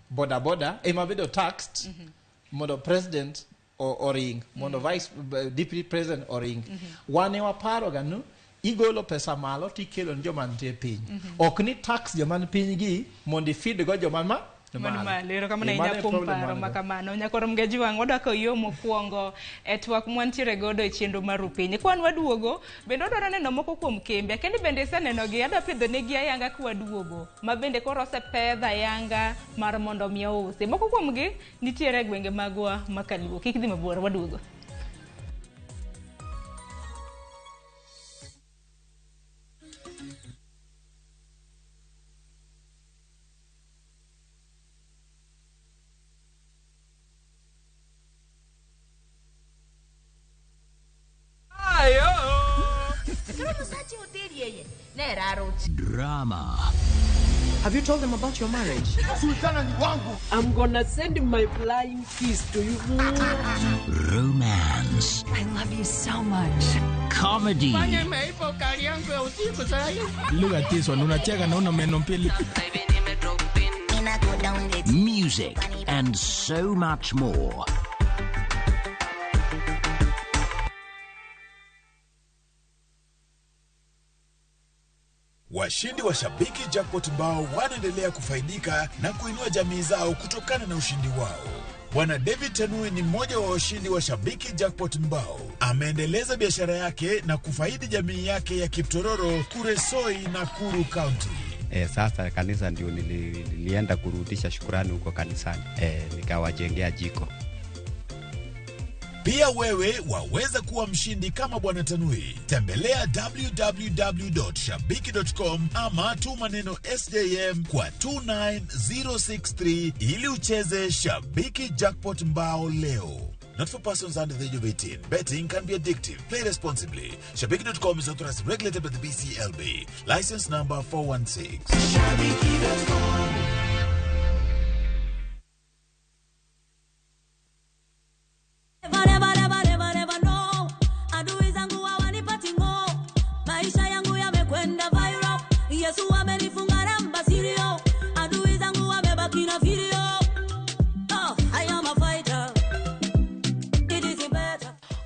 Speaker 2: boda boda ema bedo taxed mondo president oring mondo vice deputy president oring. Wan e waparo ga ni igolo pesa malo tikelo ne joma nitie piny. Ok ni tax joma ni piny gi mondo ifeed go joma ma
Speaker 1: Man malo. Erokamano
Speaker 2: Eh, mano
Speaker 1: ahinya
Speaker 2: e
Speaker 1: kuom
Speaker 2: problem
Speaker 1: paro
Speaker 2: wan
Speaker 1: ma
Speaker 2: go.
Speaker 1: kamano. Nyakoro Mgajwang' wadwa yo mokwongo e twak mwantiere godo e chenro mar Rupiny. Kwan waduogo, bende wadwaro neno moko kuom kembe. Akendi bende isenenogi, adwa pidho negi ayanga kwaduogo. Ma bende koro osepedh ayanga mar mondo mi ousi. Moko kuomgi nitiere e gwenge magwa ma Kaluo. Kik dhi mabor, waduogo.
Speaker 5: Drama. Have you told them about your marriage?
Speaker 6: Sultana ni wangu.
Speaker 5: I'm gonna send my flying kiss to you.
Speaker 7: Romance.
Speaker 8: I love you so much.
Speaker 7: Comedy.
Speaker 9: Look at this one, unacheka na una meno mbili.
Speaker 7: Music and so much more.
Speaker 10: Washindi wa Shabiki Jackpot Mbao wanaendelea kufaidika na kuinua jamii zao kutokana na ushindi wao. Bwana David Tanui ni mmoja wa washindi wa Shabiki Jackpot Mbao. Ameendeleza biashara yake na kufaidi jamii yake ya Kiptororo, Kuresoi na Kuru County.
Speaker 11: Sasa kanisa ndio nilienda kurudisha shukurani huko kanisani. Nikawajengea jiko.
Speaker 10: Pia wewe waweza kuwa mshindi kama Bwana Tanui. Tembelea www.shabiki.com ama tuma neno SJM kwa 29063 ili ucheze Shabiki Jackpot Mbao leo. Not for persons under the age of 18. Betting can be addictive. Play responsibly. Shabiki.com is authorized and regulated by the BCLB. License number 416. Shabiki.com.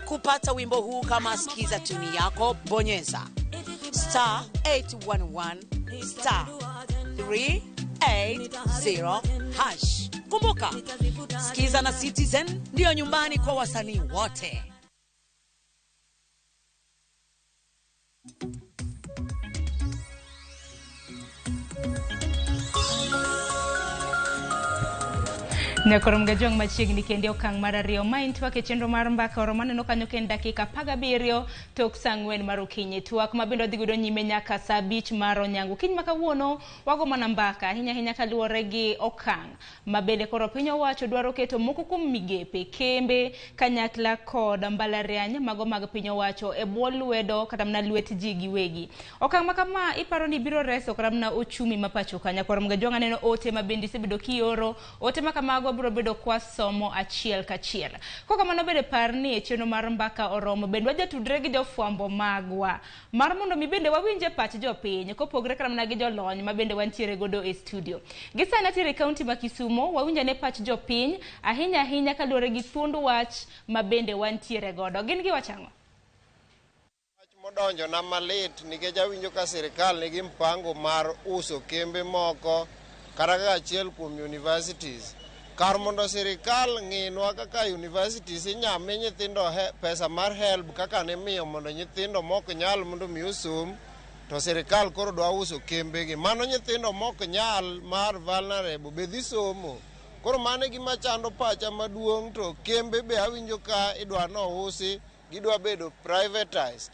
Speaker 12: Kupata wimbo huu kama sikiza tuni yako, bonyeza star 811 star 380 hash. Kumbuka, Sikiza na Citizen ndiyo nyumbani kwa wasanii wote.
Speaker 1: Nyakoro Mgajwang' machiegni kende okang' mar ariyo ma en twak e chenro mar mbaka oromo aneno kanyo ka en dakika 17 tok saa 4 mar okinyi. Twak ma bende wadhi godo nyime nyaka saa 5 mar onyango. Kiny ma kawuono wago mana mbaka ahinya ahinya kaluwore gi okang' ma bende koro piny owacho dwaro keto moko kuom migepe, kembe, kanyakla kod mbalariany mago mag piny owacho e bwo lwedo kata mana lwet ji giwegi. Okang' ma kama iparo ni biro reso kata mana ochumi ma pacho ka. Nyakoro Mgajwang' aneno ote ma bende isebedo kioro, ote ma kamago biro bedo kwa somo achiel kachiel. Kokamano bende par ni e chenro mar mbaka oromo bende wajatudre gi jofwambo magwa mar mondo mi bende wawinje pach jopiny kopogre kata mana gi jolony ma bende wantiere godo e studio. Gi sani atiere e kaunti ma Kisumo, wawinjo ane pach jopiny ahinya ahinya kaluwore gi thuond wach ma bende wantiere godo. Gin giwacho ang'o?
Speaker 13: Wach modonjo na malit nikech awinjo ka sirikal nigi mpango mar uso kembe moko kata kaka achiel kuom universities. Kar mondo sirikal ng'inwa kaka universities inyami nyithindo pesa mar HELB kaka nimiyo mondo nyithindo mok nyal mondo mi osom, to sirikal koro dwa uso kembegi. Mano nyithindo mok nyal mar vulnerable be dhi somo. Koro mano e gima chando pacha maduong', to kembe be awinjo ka idwa nousi, gidwa bedo privatized.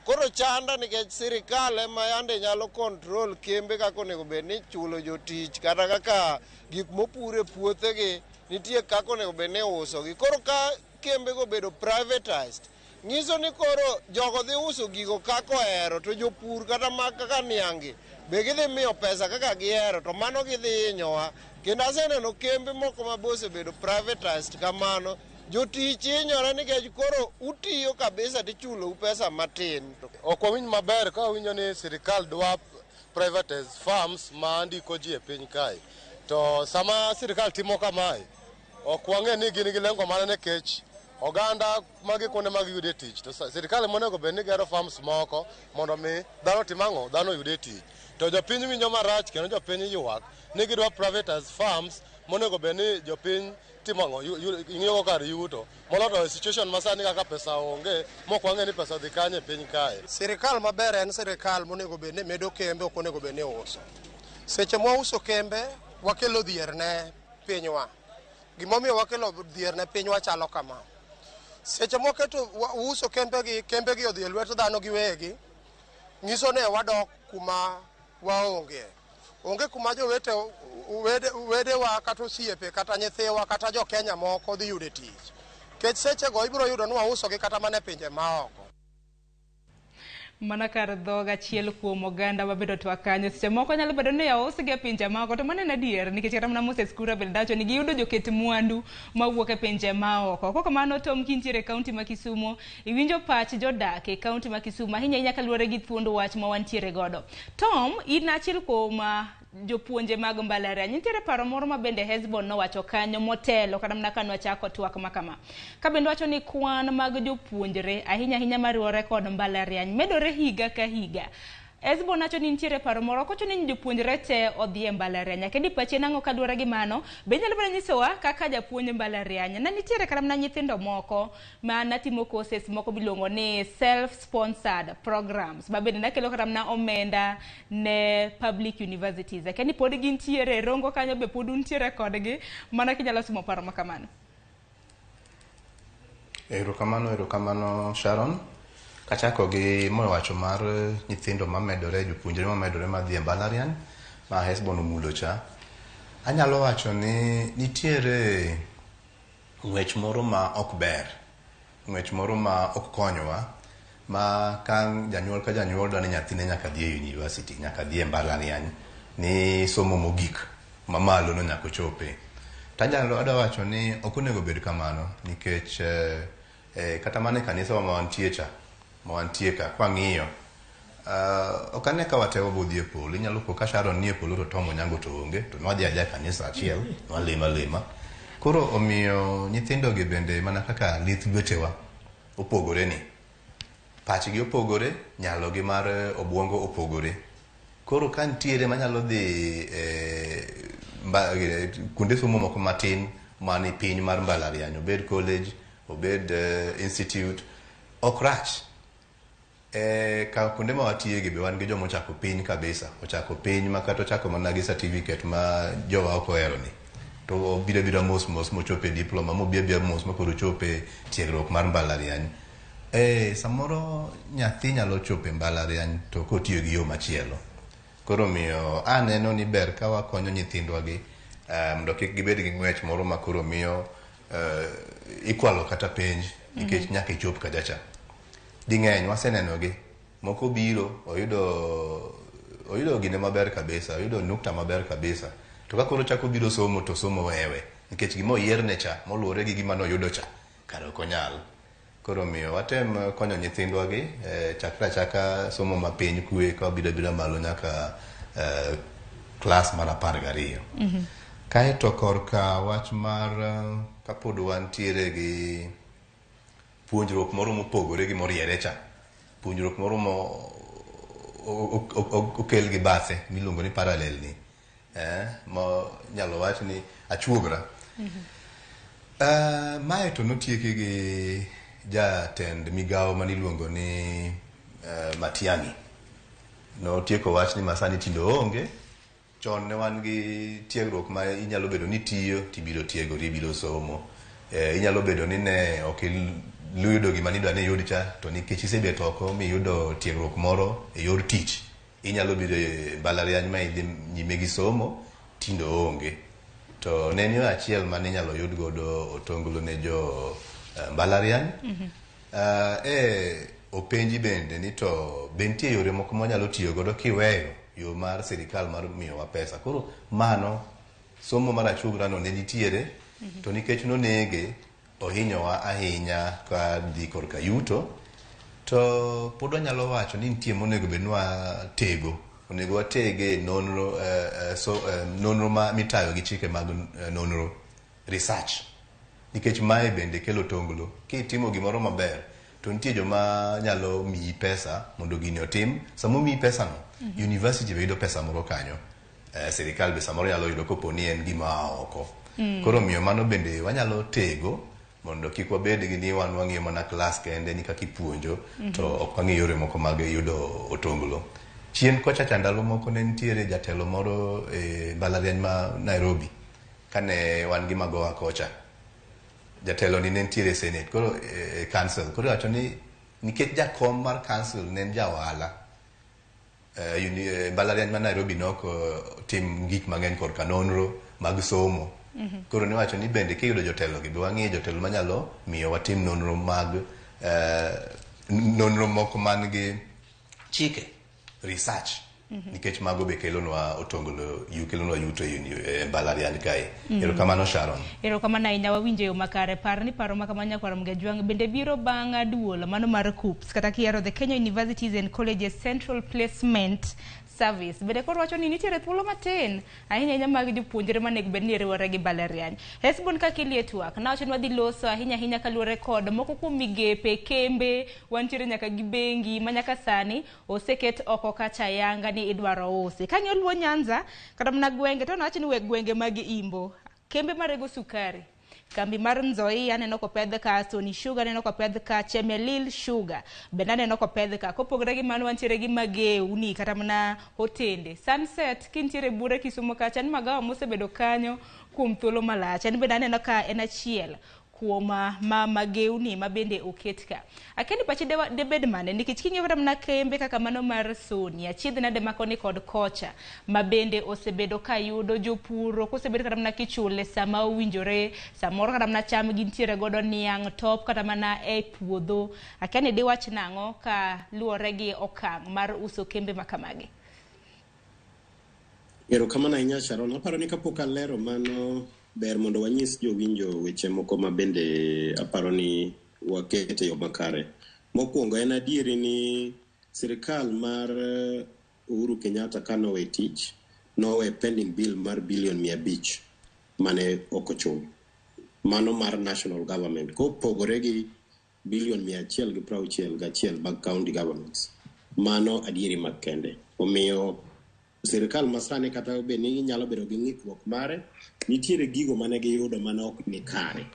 Speaker 13: Koro chanda nikech sirikal ema yande nyalo control kembe kaka onego bed ni chulo jotich kata kaka gik mopur e puothegi nitie kaka onego bed ni iusogi. Koro ka kembego obedo privatized, nyiso ni koro jogo dhi uso gigo kaka ohero, to jopur kata kaka niang'gi be gidhi miyo pesa kaka gihero, to mano gidhi hinyowa. Kendo aseneno kembe moko ma be osebedo privatized kamano, jotich hinyore nikech koro utiyo kabisa tichulou pesa matin.
Speaker 14: Ok wawinj maber ka wawinjo ni sirikal dwa privatize farms ma ndiko ji e piny kae. To sama sirikal timo kamae, ok wang'e ni gin gi lengo mane nikech oganda magi kuonde mag yude tich. To sirikal monego bed ni gero farms moko mondo mi dhano tim ang'o? Dhano oyude tich. To jopiny winjo marach kendo jopiny ywak ni gidwa privatize farms monego bed ni jopiny timo ang'o? Ng'iyo kar yuto. Molo to situation masani kaka pesa onge, mok wang'e ni pesa dhi kanye e piny kae.
Speaker 15: Sirikal maber en sirikal monego bed ni medo kembe, ok onego bed ni uso. Seche mwauso kembe, wakelo dhier ne pinywa. Gimomiyo wakelo dhier ne pinywa chalo kama. Seche mwaketo uso kembegi, kembegi odhi e lwet dhano giwegi, nyiso ni wadok kuma waonge. Onge kuma jowete wedewa kata osiepe kata nyithiwa kata jo Kenya moko dhi yude tich. Nikech sechego ibiro yudo ni wausogi kata mana e pinje maoko.
Speaker 1: Mana kar dhog achiel kuom oganda mabedo twak kanyo. Seche moko nyalo bedo ni ousgi e pinje maoko, to mano en adier nikech kata mana Moses Kuria bende wacho ni giyudo joket mwandu mawuok e pinje maoko. Kok kamano Tom kintiere e kaunti ma Kisumo, iwinjo pach jodak e kaunti ma Kisumo ahinya ahinya kaluwore gi thuond wach ma wantiere godo. Tom, in achiel kuom jopuonje mag mbalariany. Nitiere paro moro ma bende Hesbon nowacho kanyo motelo kata mana ka nwachako twak ma kama. Ka bende wacho ni kwan mag jopuonjre ahinya ahinya mariwore kod mbalariany medore higa ka higa. Hesbon wacho ni nitiere paro moro ok ochuno ni jopuonjre te odhi e mbalariany. Akia ni pachi en ang'o kaluwore gi mano? Be inyalo mana nyisowa kaka japuonj mbalariany. Ne nitiere kata mana nyithindo moko ma natimo courses moko miluongo ni self sponsored programs ma bende nakelo kata mana omenda ne public universities. Akia ni pod gintiere e Rongo kanyo be pod untiere kodgi mana kinyalo somo paro ma kamano.
Speaker 4: Erokamano, erokamano Sharon. Kachako gi mowacho mar nyithindo mamedore, jopuonjre mamedore madhi e mbalariany ma Hesbon omulo cha. Anyalo wacho ni nitiere ng'wech moro ma ok ber, ng'wech moro ma ok konywa ma ka janyuol ka janyuol dwa ni nyathine nyaka dhi e university, nyaka dhi e mbalariany ni somo mogik mamalo no nyaka ochope. Tanyalo adwa wacho ni ok onego bed kamano nikech kata mana e kanisa ma wantie cha, ma wantie ka kwang'iyo ok ane ka wate wabodhi e polo. Inyalo po ka Sharon nie polo to Tom Onyango to onge, to nwadhi adhiya e kanisa achiel, nwalemo alema. Koro omiyo nyithindo gi bende mana kaka lith lwetewa opogore ni, pachgi opogore, nyalo gi mar obuongo opogore. Koro ka nitiere manyalo dhi kuonde somo moko matin mani piny mar mbalariany, obed college, obed institute, ok rach. Ka kuonde ma watiye gi be wan gi joma ochako piny kabisa, ochako piny ma kata ochako mana gi certificate ma jowa ok ohero ni. To obiro abira mos mos mochopo e diploma, mobi abira mos ma koro ochopo e tiegruok mar mbalariany. Samoro nyathi nyalo chopo e mbalariany to kotiyo gi yo machielo. Koro omiyo aneno ni ber ka wakonyo nyithindwa gi mondo kik gibed gi ng'wech moro ma koro miyo ikwalo kata penj nikech nyaka ichop kacha cha. Ding'eny waseneno gi, moko biro oyudo gine maber kabisa, oyudo nukta maber kabisa. To ka koro ochako biro somo to somo wewe nikech gima oyierne cha moluwore gi gima noyudo cha kare ok onyal. Koro omiyo watem konyo nyithindwa gi chakre achaka somo mapiny kwe ka wabiro abira malo nyaka klas mar 12. Kaeto korka wach mar kapod wantiere gi puonjruok moro mopogore gi moriere cha, puonjruok moro mo okel gi bathe miluongo ni parallel ni, ma nyalo wach ni achuogra. Mae to notieki gi jatend migawo maniluongo ni Matiang'i. Notieko wach ni masani tinde oonge. Chon ne wan gi tiegruok ma inyalo bedo ni tiyo tibiro tiegori, ibiro somo. Inyalo bedo ni ne ok iyudo gima nidwa ni iyud cha, to nikech isebet oko miyudo tiegruok moro e yor tich, inyalo biro e mbalariany ma idhi nyime gi somo, tinde oonge. To ne en yo achiel mane inyalo yud godo otonglo ne jo mbalariany. Openji bende ni to be nitie yore moko mwanyalo tiyo godo kiweyo yo mar sirikal mar miyowa pesa. Koro mano somo mar achuogra no ne nitiere, to nikech nonege ohinyowa ahinya ka dhi korka yuto, to pod wanyalo wacho ni nitie monego bed ni watego. Onego watege nonro, nonro ma mitayo gi chike mag nonro, research. Nikech mae bende kelo tonglo. Kitimo gimoro maber, to nitie joma nyalo miyi pesa mondo gini otim. Sama omiyi pesa no, university be yudo pesa moro kanyo. Sirikal be samoro nyalo yudo kopo ni en gima oa oko. Koro omiyo mano bende wanyalo tego mondo kik wabed gi ni wan wang'iyo mana klas kende ni kaka ipuonjo, to ok wang'i yore moko mag yudo otonglo. Chien kocha cha ndalo moko ne nitiere jatelo moro e mbalariany ma Nairobi kane wan gi Magoha kocha. Jatelo ni ne nitiere e Senate, koro e council. Koro iwacho ni nikech jakom mar council ne en ja ohala, mbalariany ma Nairobi ne ok tim gik mang'eny korka nonro mag somo. Koro niwacho ni bende kiyudo jotelo gi, be wang'iyo jotelo manyalo miyo watim nonro mag nonro moko man gi Chike, research, nikech mago be kelonwa otonglo, kelonwa yuto e mbalariany kae. Erokamano, Sharon.
Speaker 1: Erokamano ahinya, wawinjo yo makare. Par ni paro ma kama, nyakwar Mgajwang', bende biro bang' duol mano mar KUCCPS, kata kihero the Kenya Universities and Colleges Central Placement Service, bende koro wacho ni nitiere thuolo matin ahinya ahinya mag jopuonjre manego bed ni riwore gi mbalariany. Hesbon, kaka ilie twak nawacho ni wadhi loso ahinya ahinya kaluwore kod moko kuom migepe kembe wantiere nyaka gi bengi ma nyaka sani oseket oko kacha ayanga ni idwaro usi. Kang'iyo Luo Nyanza kata mana gwenge to nawacho ni weg gwenge mag Imbo, kembe marego sukari, kambi mar Nzoia aneno kopedh ka, Sony Sugar aneno kopedh ka, Chemelil Sugar bende aneno kopedh ka. Kopogore gi mano, wantiere gi mageuni kata mana hotende Sunset kintiere Bura Kisumu kacha, en magawa mosebedo kanyo kuom thuolo malach, en bende aneno ka en achiel kuom ma mageuni ma bende oket ka. Akia ni pachi debed mane, nikech king'iyo kata mana kembe kaka mano mar Sony, achiedh nade ma koni kod kocha ma bende osebedo ka yudo jopur ok osebedo kata mana kichule sama owinjore, samoro kata mana cham gintiere godo niang' top kata mana e puodho. Akia ni diwach nang'o ka luwore gi okang' mar uso kembe ma kamagi?
Speaker 3: Erokamano ahinya, Sharon. Aparo ni kapok alero mano, ber mondo wanyis jowinjo weche moko ma bende aparo ni waket e yo makare. Mokwongo, en adieri ni sirikal mar Uhuru Kenyatta kanowe tich, nowe pending bill mar bilion 500 mane ok ochul. Mano mar national government. Kopogore gi bilion 161 mag county governments. Mano adieri mag kende. Omiyo sirikal masani, kata bed ni nyalo bedo gi ng'ikruok mare, nitiere gigo mane giyudo mane ok ni kare.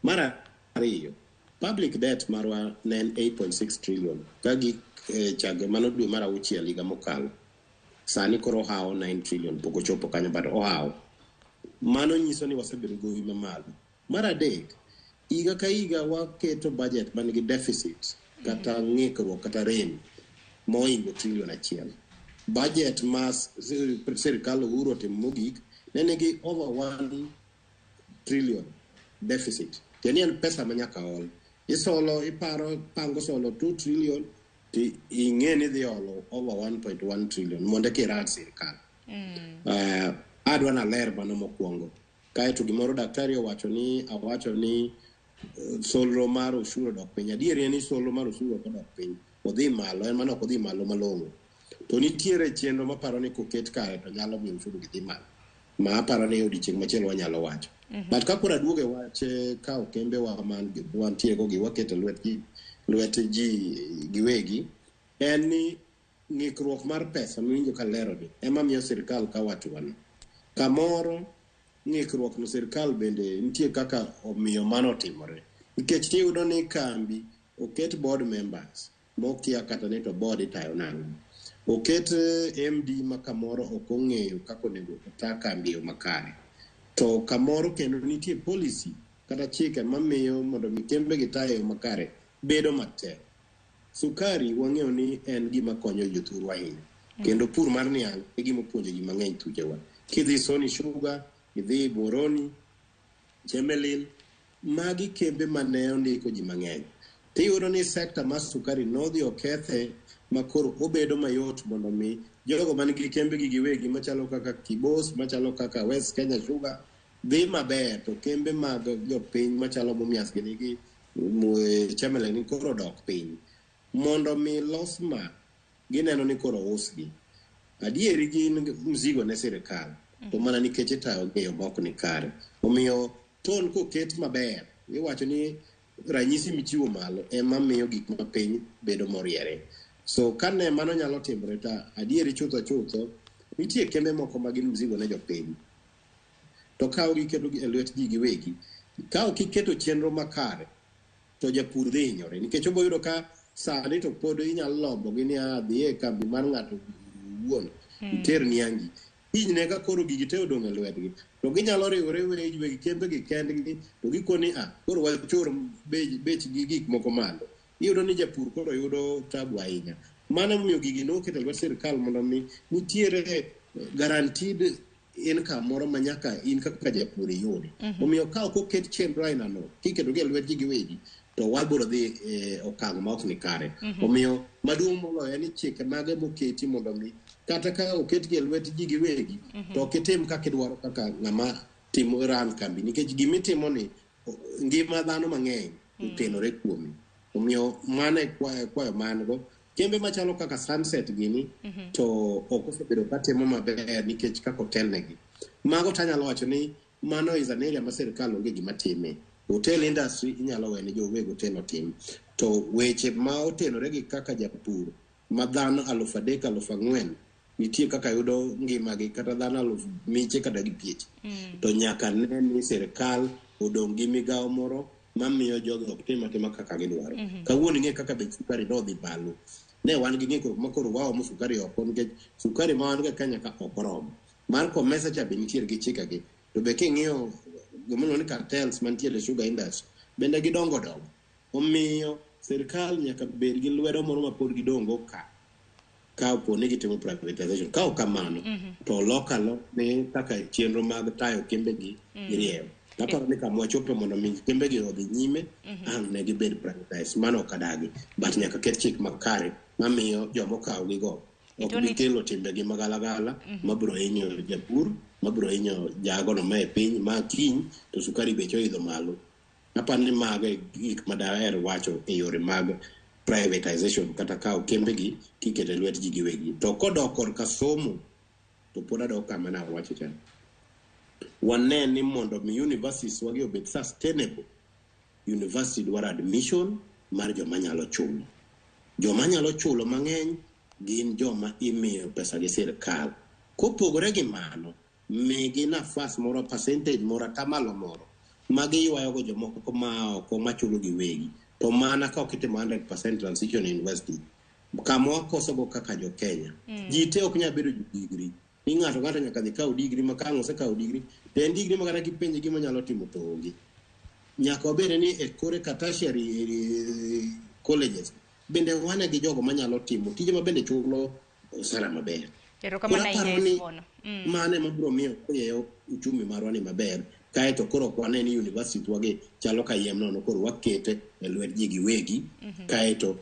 Speaker 3: Mar ariyo, public debt marwa ne en 8.6 trillion ka gik chag mano dwe mar auchiel higa mokalo. Sani koro ohawo 9 trillion, pok ochopo kanyo, but ohawo. Mano nyiso ni wasebedo gowi mamalo. Mar adek, higa ka higa waketo budget man gi deficit kata ng'ikruok kata rem mohingo trillion 1. Budget ma sirikal Uhuru otimo mogik ne nigi over 1 trillion deficit. Tiende ni en pesa ma nyaka ol. Isolo, iparo, pango solo 2 trillion to ing'e ni idhi olo over 1.1 trillion mondo eka iran sirikal. Adwa naler mano mokwongo. Kaeto gimoro daktari owacho ni awacho ni solro mar osuru odok piny. Adieri en ni solro mar osuru ok odok piny. Odhi malo, en mana ok odhi malo malong'o. To nitiere chenro maparo ni koket kare to nyalo miyo osuru gi dhi malo. Ma aparo ni odiochieng' machielo wanyalo wacho. But ka koro aduogo e wach kawo kembe wa man wantie go gi waketo e lwet ji, lwet ji giwegi, en ni ng'ikruok mar pesa miwinjo kalero ni ema miyo sirikal kawo hatua no. Kamoro ng'ikruok no sirikal bende nitie kaka omiyo mano otimore. Nikech iyudo ni kambi oket board members mokia kata ni to board itayo nang'o. Oket MD ma kamoro ok ong'eyo kaka onego ota kambi e yo makare. To kamoro kendo nitie policy kata chike mamiyo mondo mi kembe gi ta e yo makare bedo matek. Sukari wang'eyo ni en gima konyo jothurwa ahinya. Kendo pur mar niang' e gima opuonjo ji mang'eny thuchewa. Kidhi Sony Sugar, idhi Muhoroni, Chemelil, magi kembe mane ondiko ji mang'eny. Tiyudo ni sekta mar sukari nodhi okethe ma koro obedo mayot mondo mi jogo man gi kembe gi giwegi machalo kaka Kibos, machalo kaka West Kenya Sugar dhi maber, to kembe mag jopiny machalo Mumias gini gi Chemelil ni koro odok piny. Mondo mi los ma gineno ni koro usgi. Adieri gin mzigo ne sirikal, to mana nikech itayo gi e yo mok ni kare. Omiyo tone koket maber, iwacho ni ranyisi michiwo malo ema miyo gik mapiny bedo moriere. So kane mano nyalo timore, to adieri chutho chutho nitie kembe moko ma gin mzigo ne jopiny. To kawo gi keto gi e lwet ji giwegi. Ka ok iketo chenro makare, to japur dhi hinyore nikech obo yudo ka sani to pod inyalo lombo gi ni a dhi e kambi mar ng'ato wuon iter niangi. Kinyne ka koro gigi te odong' e lwetgi, to ginyalo riwore weg kembe gi kendgi to gikoni a koro wachor bech gi gik moko malo. Iyudo ni japur koro yudo tabu ahinya. Mano emomiyo gigi noket e lwet sirikal mondo mi nitiere guaranteed income moro ma nyaka in kaka japur iyudi. Omiyo ka ok oket chenro ainano, kiketo gi e lwet ji giwegi,
Speaker 6: to wabiro dhi e okang' ma ok ni kare.
Speaker 8: Mhm.
Speaker 6: Omiyo maduong' moloyo en ni chike mage moketi mondo mi kata ka oketgi e lwet ji giwegi
Speaker 8: Mhm.
Speaker 6: to ok itim kaka idwaro kaka ng'ama timo ran kambi nikech gimitimo ni ngima dhano mang'eny otenore kuome. Omiyo mano e kwayo kwayo ma an go. Kembe machalo kaka Sunset gini
Speaker 8: Mhm.
Speaker 6: to ok osebedo ka timo maber nikech kaka otelnegi. Mago tanyalo wacho ni mano is an area ma sirkal onge gima time. Hotel industry inyalo wene joweg hotel otim. To weche ma otenore gi kaka japur ma dhano 3,000 4,000 nitie kaka yudo ngimagi kata dhano aluf miche kata gi pieche to nyaka ne ni sirkal odong' gi migawo moro mamiyo jogi ok tim atima kaka gidwaro.
Speaker 8: Mhm.
Speaker 6: Kawuono ing'e kaka bech sukari nodhi malo. Ne wan gi ng'ikruok ma koro waomo sukari oko nikech sukari ma wan go e Kenya ka ok oromo. Mar Comesa cha be nitiere gi chikegi. To be king'iyo gimiluongo ni cartels mantiere e sugar industry bende gidongo dongo. Omiyo sirkal nyaka bed gi lwedo moro ma pod gidong' go ka ka opo ni gitimo privatization. Ka ok kamano
Speaker 8: Mhm.
Speaker 6: to lok alok ne kaka chenro mag tayo kembegi
Speaker 8: Mm.
Speaker 6: girieyo. Aparo ni kama wachope mondo mi kembegi odhi nyime
Speaker 8: Mhm.
Speaker 6: ang' ne gibed privatized. Mano ok adagi. But nyaka ket chik makare mamiyo jomokawogigo ok
Speaker 1: Itoni-
Speaker 6: bi kelo timbegi magalagala
Speaker 1: Mhm.
Speaker 6: mabiro hinyo japur, mabiro hinyo jagono ma e piny ma kiny to sukari beche oidho malo. Aparo ni mago e gik ma daher wacho e yore mag privatization kata kawo kembegi kiketo e lwet ji giwegi. To kodok korka somo, to pod adok kama nawacho cha. Wane ni mondo mi universities wagi obed sustainable, university dwaro admission mar joma nyalo chulo. Joma nyalo chulo mang'eny gin joma imiyo pesa gi sirkal. Kopogore gi mano, migi nafas moro, percentage moro, atamalo moro ma giywayogo jomoko ma oko machulo giwegi. To mana ka ok itimo 100% transition university, kama wakosogo kaka jo Kenya.
Speaker 8: Mm.
Speaker 6: Ji te ok nyal bedo jo degree. Ni ng'ato ng'ato nyaka dhi kaw degree ma ka ang' osekawo degree, to en degree ma kata kipenje gima onyalo timo to onge. Nyaka wabed ni e kore ka tertiary colleges bende wane gi jogo manyalo timo tije ma bende chulo osara maber.
Speaker 1: Erokamano
Speaker 6: Koro
Speaker 1: ahinya
Speaker 6: aparo ni
Speaker 1: Esbon. Mm.
Speaker 6: mano ema biro miyo rieyo uchumi marwa ni maber kaeto koro ok wane ni university wagi chalo kayiem nono koro wakete e lwet ji giwegi
Speaker 8: Mhm.
Speaker 6: kaeto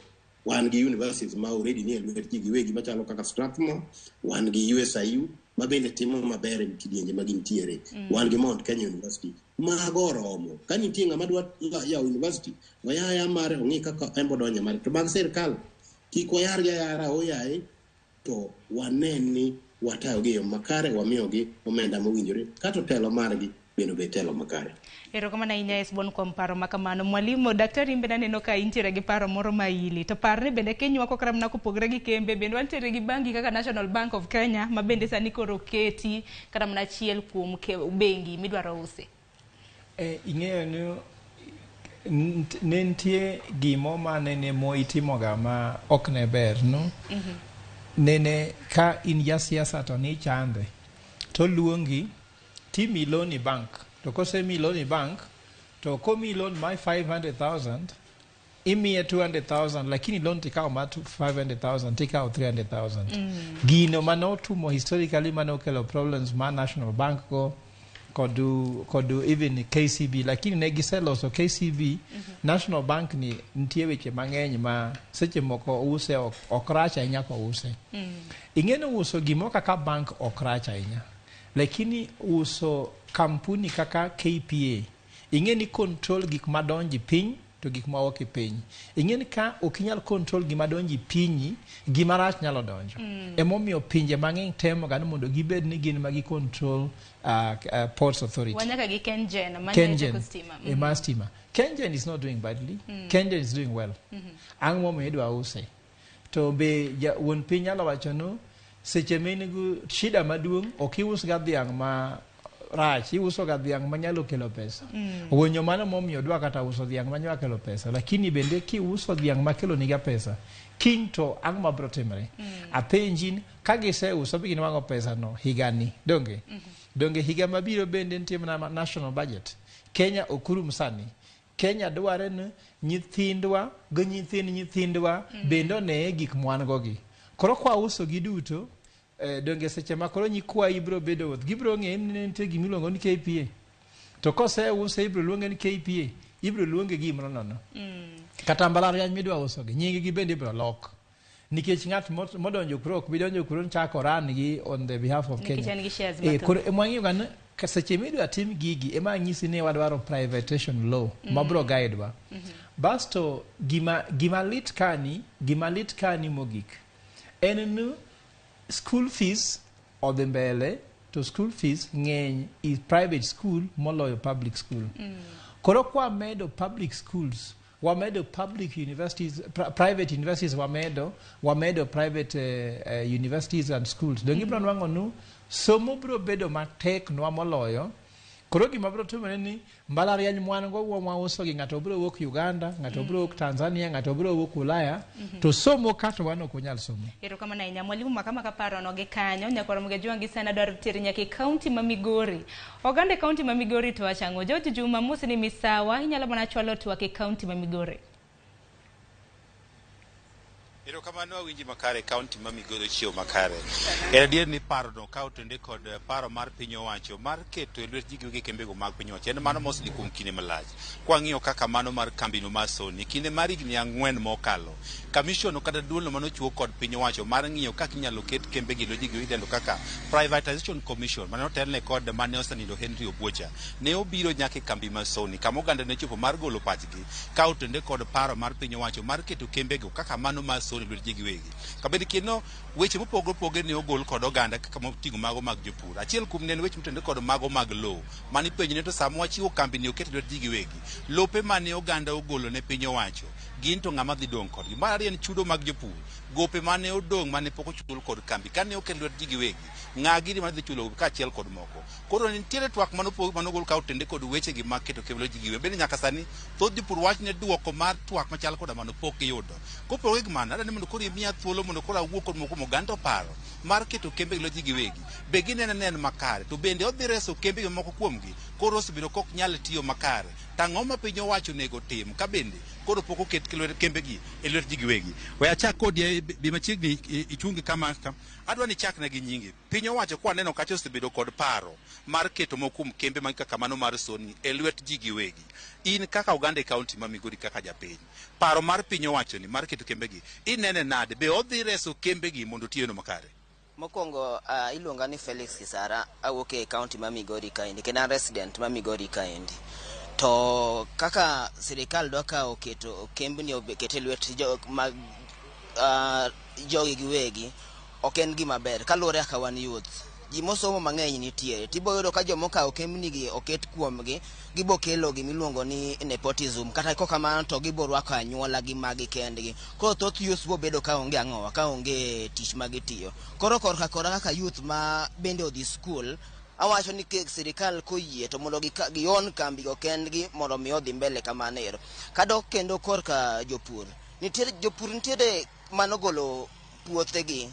Speaker 6: wan gi universities ma already ni e lwet ji giwegi machalo kaka Strathmore wan gi USIU ma bende timo maber e kidienje ma gintiere
Speaker 8: Mm.
Speaker 6: wan gi Mount Kenya University mago oromo ka nitie ng'ama dwa yawo university oyaya mare ong'i kaka en bo donjo mare to mag sirkal kik wayargi ayara oyaye to wane ni watayogi e yo makare wamiyogi omenda mowinjore kato telo margi bende obed telo makare
Speaker 1: Erokamano ahinya Esbon kuom paro ma kamano. Mwalimu, daktari in bende aneno ka intiere gi paro moro ma ili. To par ni bende kinywako kata mana kopogore gi kembe, bende wantiere gi bangi kaka National Bank of Kenya ma bende sani koro oketi kata mana achiel kuom bengi midwaro usi.
Speaker 2: Ing'eyo ni ne nitie gimo ma nene Moi timoga ma ok ne ber no nene ka in jasiasa to nichande to luongi timi loan e bank to kosemi loan e bank to komi loan mar 500,000 imiye 200,000 lakini loan tikawo mar 500,000 tikawo 300,000 gino manotumo historically manokelo problems ma National Bank go kod kod even KCB lakini ne giseloso KCB National Bank ni nitie weche mang'eny ma seche moko use ok, ok rach ahinya kouse ing'e ni uso gimoro kaka bank ok rach ahinya lakini uso kampuni kaka KPA ing'e ni control gik madonjo e piny to gik mawuok e piny ing'e ni ka ok inyal control gima donjo e pinyi gima rach nyalo donjo emomiyo pinje mang'eny temo ga ni mondo gibed ni gin ma gi control Ports Authority
Speaker 1: Wanyaka gi KenGen ma
Speaker 2: KenGen
Speaker 1: teko stima.
Speaker 2: e mar stima KenGen is not doing badly KenGen is doing well ang' momiyo idwa use to be ja, wuon piny nyalo wacho nu seche ma in gi shida maduong' ok ius ga dhiang' ma rach iuso ga dhiang' manyalo kelo pesa Owinjo mano momiyo dwa kata uso dhiang' manyalo kelo pesa lakini bende kiuso dhiang' makelo niga pesa kiny to ang' mabro timre apenji ni ka giseuso bi ginwang'o pesa no higani donge donge higa mabiro bende nitie mana national budget Kenya ok rum sani Kenya dware ni nyithindwa gi nyithind nyithindwa bende oneye gik mwan go gi koro kwa uso gi duto donge seche ma koro nyikwayi biro bedo wuoth gibiro ng'eyo ni ne nitie gimiluongo ni KPA to koseuse ibiro luonge ni KPA Ibiro luonge gi gimoro nono. Kata mbalariany midwa usogi, nying gi bende ibiro lok. Nikech ng'at modonjo kuro ok bi donjo kuro chako run gi on the behalf of
Speaker 1: Nikech
Speaker 2: Kenya.
Speaker 1: en gi shares
Speaker 2: Eh,
Speaker 1: mathoth.
Speaker 2: koro ema wang'iyo ga ni ka seche midwa tim gigi ema anyisi ni wadwaro privatization law mabiro guide wa. Basto gima lit kani, gima lit kani mogik en ni school fees odhi mbele to school fees ng'eny i private school moloyo public school. Koro kwamedo public schools, wamedo public universities, private universities wamedo private universities and schools. Donge ibiro nwang'o nu somo biro bedo matek nwa moloyo. Koro gima biro timore ni mbalariany mwan go mwauso gi ng'ato biro wuok Uganda, ng'ato biro wuok Tanzania, ng'ato biro wuok Ulaya, to somo ka to wan ok wanyal somo.
Speaker 1: Erokamano ahinya mwalimu Makama ka paro no gi kanyo nyakwar Ramogi sana dwaro teri nyaka e kaunti ma Migori. Oganda e kaunti ma Migori to wacho ang'o? George Juma Musi ni misawa inyalo mana chwalo twak e kaunti ma Migori.
Speaker 8: Erokamano awinji makare kaunti ma Migori ochiewo makare. En adier ni parono ka otende kod paro mar piny owacho mar keto e lwet ji giwegi kembego mag piny owacho en mano mosedhi kuom kinde malach. Kwang'iyo kaka mano mar kambino mar Sony kinde mar higni 4 mokalo, kamishon kata duolno manochiwo kod piny owacho mar ng'iyo kaka inyalo ket kembegi e lwet ji giwegi idendo kaka Privatization Commission mane otelne kod mane osenindo Henry Obwocha ne obiro nyaka e kambi mar Sony kama oganda ne chopo mar golo pachgi ka otende kod paro mar piny owacho mar keto kembego kaka mano mar Sony e lwet ji giwegi. Kabende kendo weche mopogore opogore ne ogol kod oganda kaka moting'o mago mag jopur. Achiel kuom ne en weche motende kod mago mag lowo. Mane ipenjo ni to sama wachiwo kambi ni oket e lwet ji giwegi, lope mane oganda ogolo ne piny owacho, gin to ng'ama dhi dong' kodgi. Mar ariyo en chudo mag jopur, gope mane odong' mane pok ochul kod kambi kane oket lwet ji giwegi, ng'a gini mane dhi chulo kaachiel kod moko. Koro nitiere twak manogol ka otende kod wechegi mag keto kembe lwet ji giwegi. Bende nyaka sani thoth jopur wach ne duoko mar twak machal koda mano pok giyudo. Kopogore gi mano, adwa ni mondo koro imiya thuolo mondo koro awuo kod moko kuom oganda oparo mar keto kembe gi lwet ji giwegi. Be gineno ni en makare? To bende odhi reso kembe moko kuomgi koro osebedo kok nyal tiyo makare. To ang'o ma piny owacho onego tim ka bende koro pok oket kembegi e lwet ji giwegi? We achak kodi bi machiegni ichungi kama ka. Adwa ni ichakna gi nyingi. Piny owacho kwa neno kacha osebedo kod paro mar keto moko kuom kembe mag kaka mano mar Sony e lwet ji giwegi. In kaka oganda e kaunti ma Migori kaka japiny, paro mar piny owacho ni mar keto kembegi inene nade? Be odhi reso kembegi mondo otiyo makare?
Speaker 16: Mokwongo iluonga ni Felix Kisara, awuok e kaunti ma Migori kaendi kendo an resident ma Migori kaendi. To kaka sirikal dwa kawo keto kembni oket e lwet mag jogi giwegi ok en gima ber kaluwore kaka wan youth. Ji mosomo mang'eny nitiere tibo yudo ka jomokawo kembni gi oket kuomgi gibo kelo gimiluongo ni nepotism kata kok kamano to gibo rwako anyuola gi magi kendgi. Koro thoth youth bo bedo ka onge ang'owa ka onge tich ma gitiyo. Koro korka kora kaka youth ma bende odhi skul awacho ni sirikal koyie to mondo gion kambi go kendgi mondo mi odhi mbele kamano ero. Kadok kendo korka jopur, nitiere jopur nitiere manogolo puothegi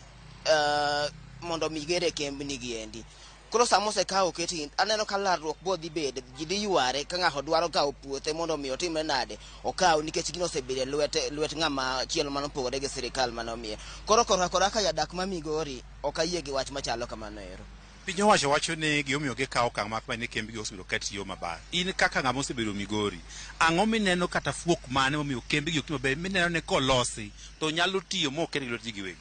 Speaker 16: mondo mi gere kembni gi endi. Koro sama osekawo oketgi, aneno ka larruok bo dhi bedo, ji dhi yware ka ng'ato dwaro kawo puothe mondo mi otimre nade, okaw nikech gino osebedo e lwet ng'ama chielo manopogore gi sirikal manomiye. Koro korka kora kaka jadak ma Migori, ok ayie gi wach machalo kamano ero.
Speaker 8: Piny owacho wacho ni gimomiyo gikawo okang' ma kama ni kembegi osebedo ka tiyo maber. In kaka ng'ama osebedo Migori, ang'o mineno kata fuok mane momiyo kembegi ok ti maber mineno ni kolosi to nyalo tiyo mok e lwet ji giwegi?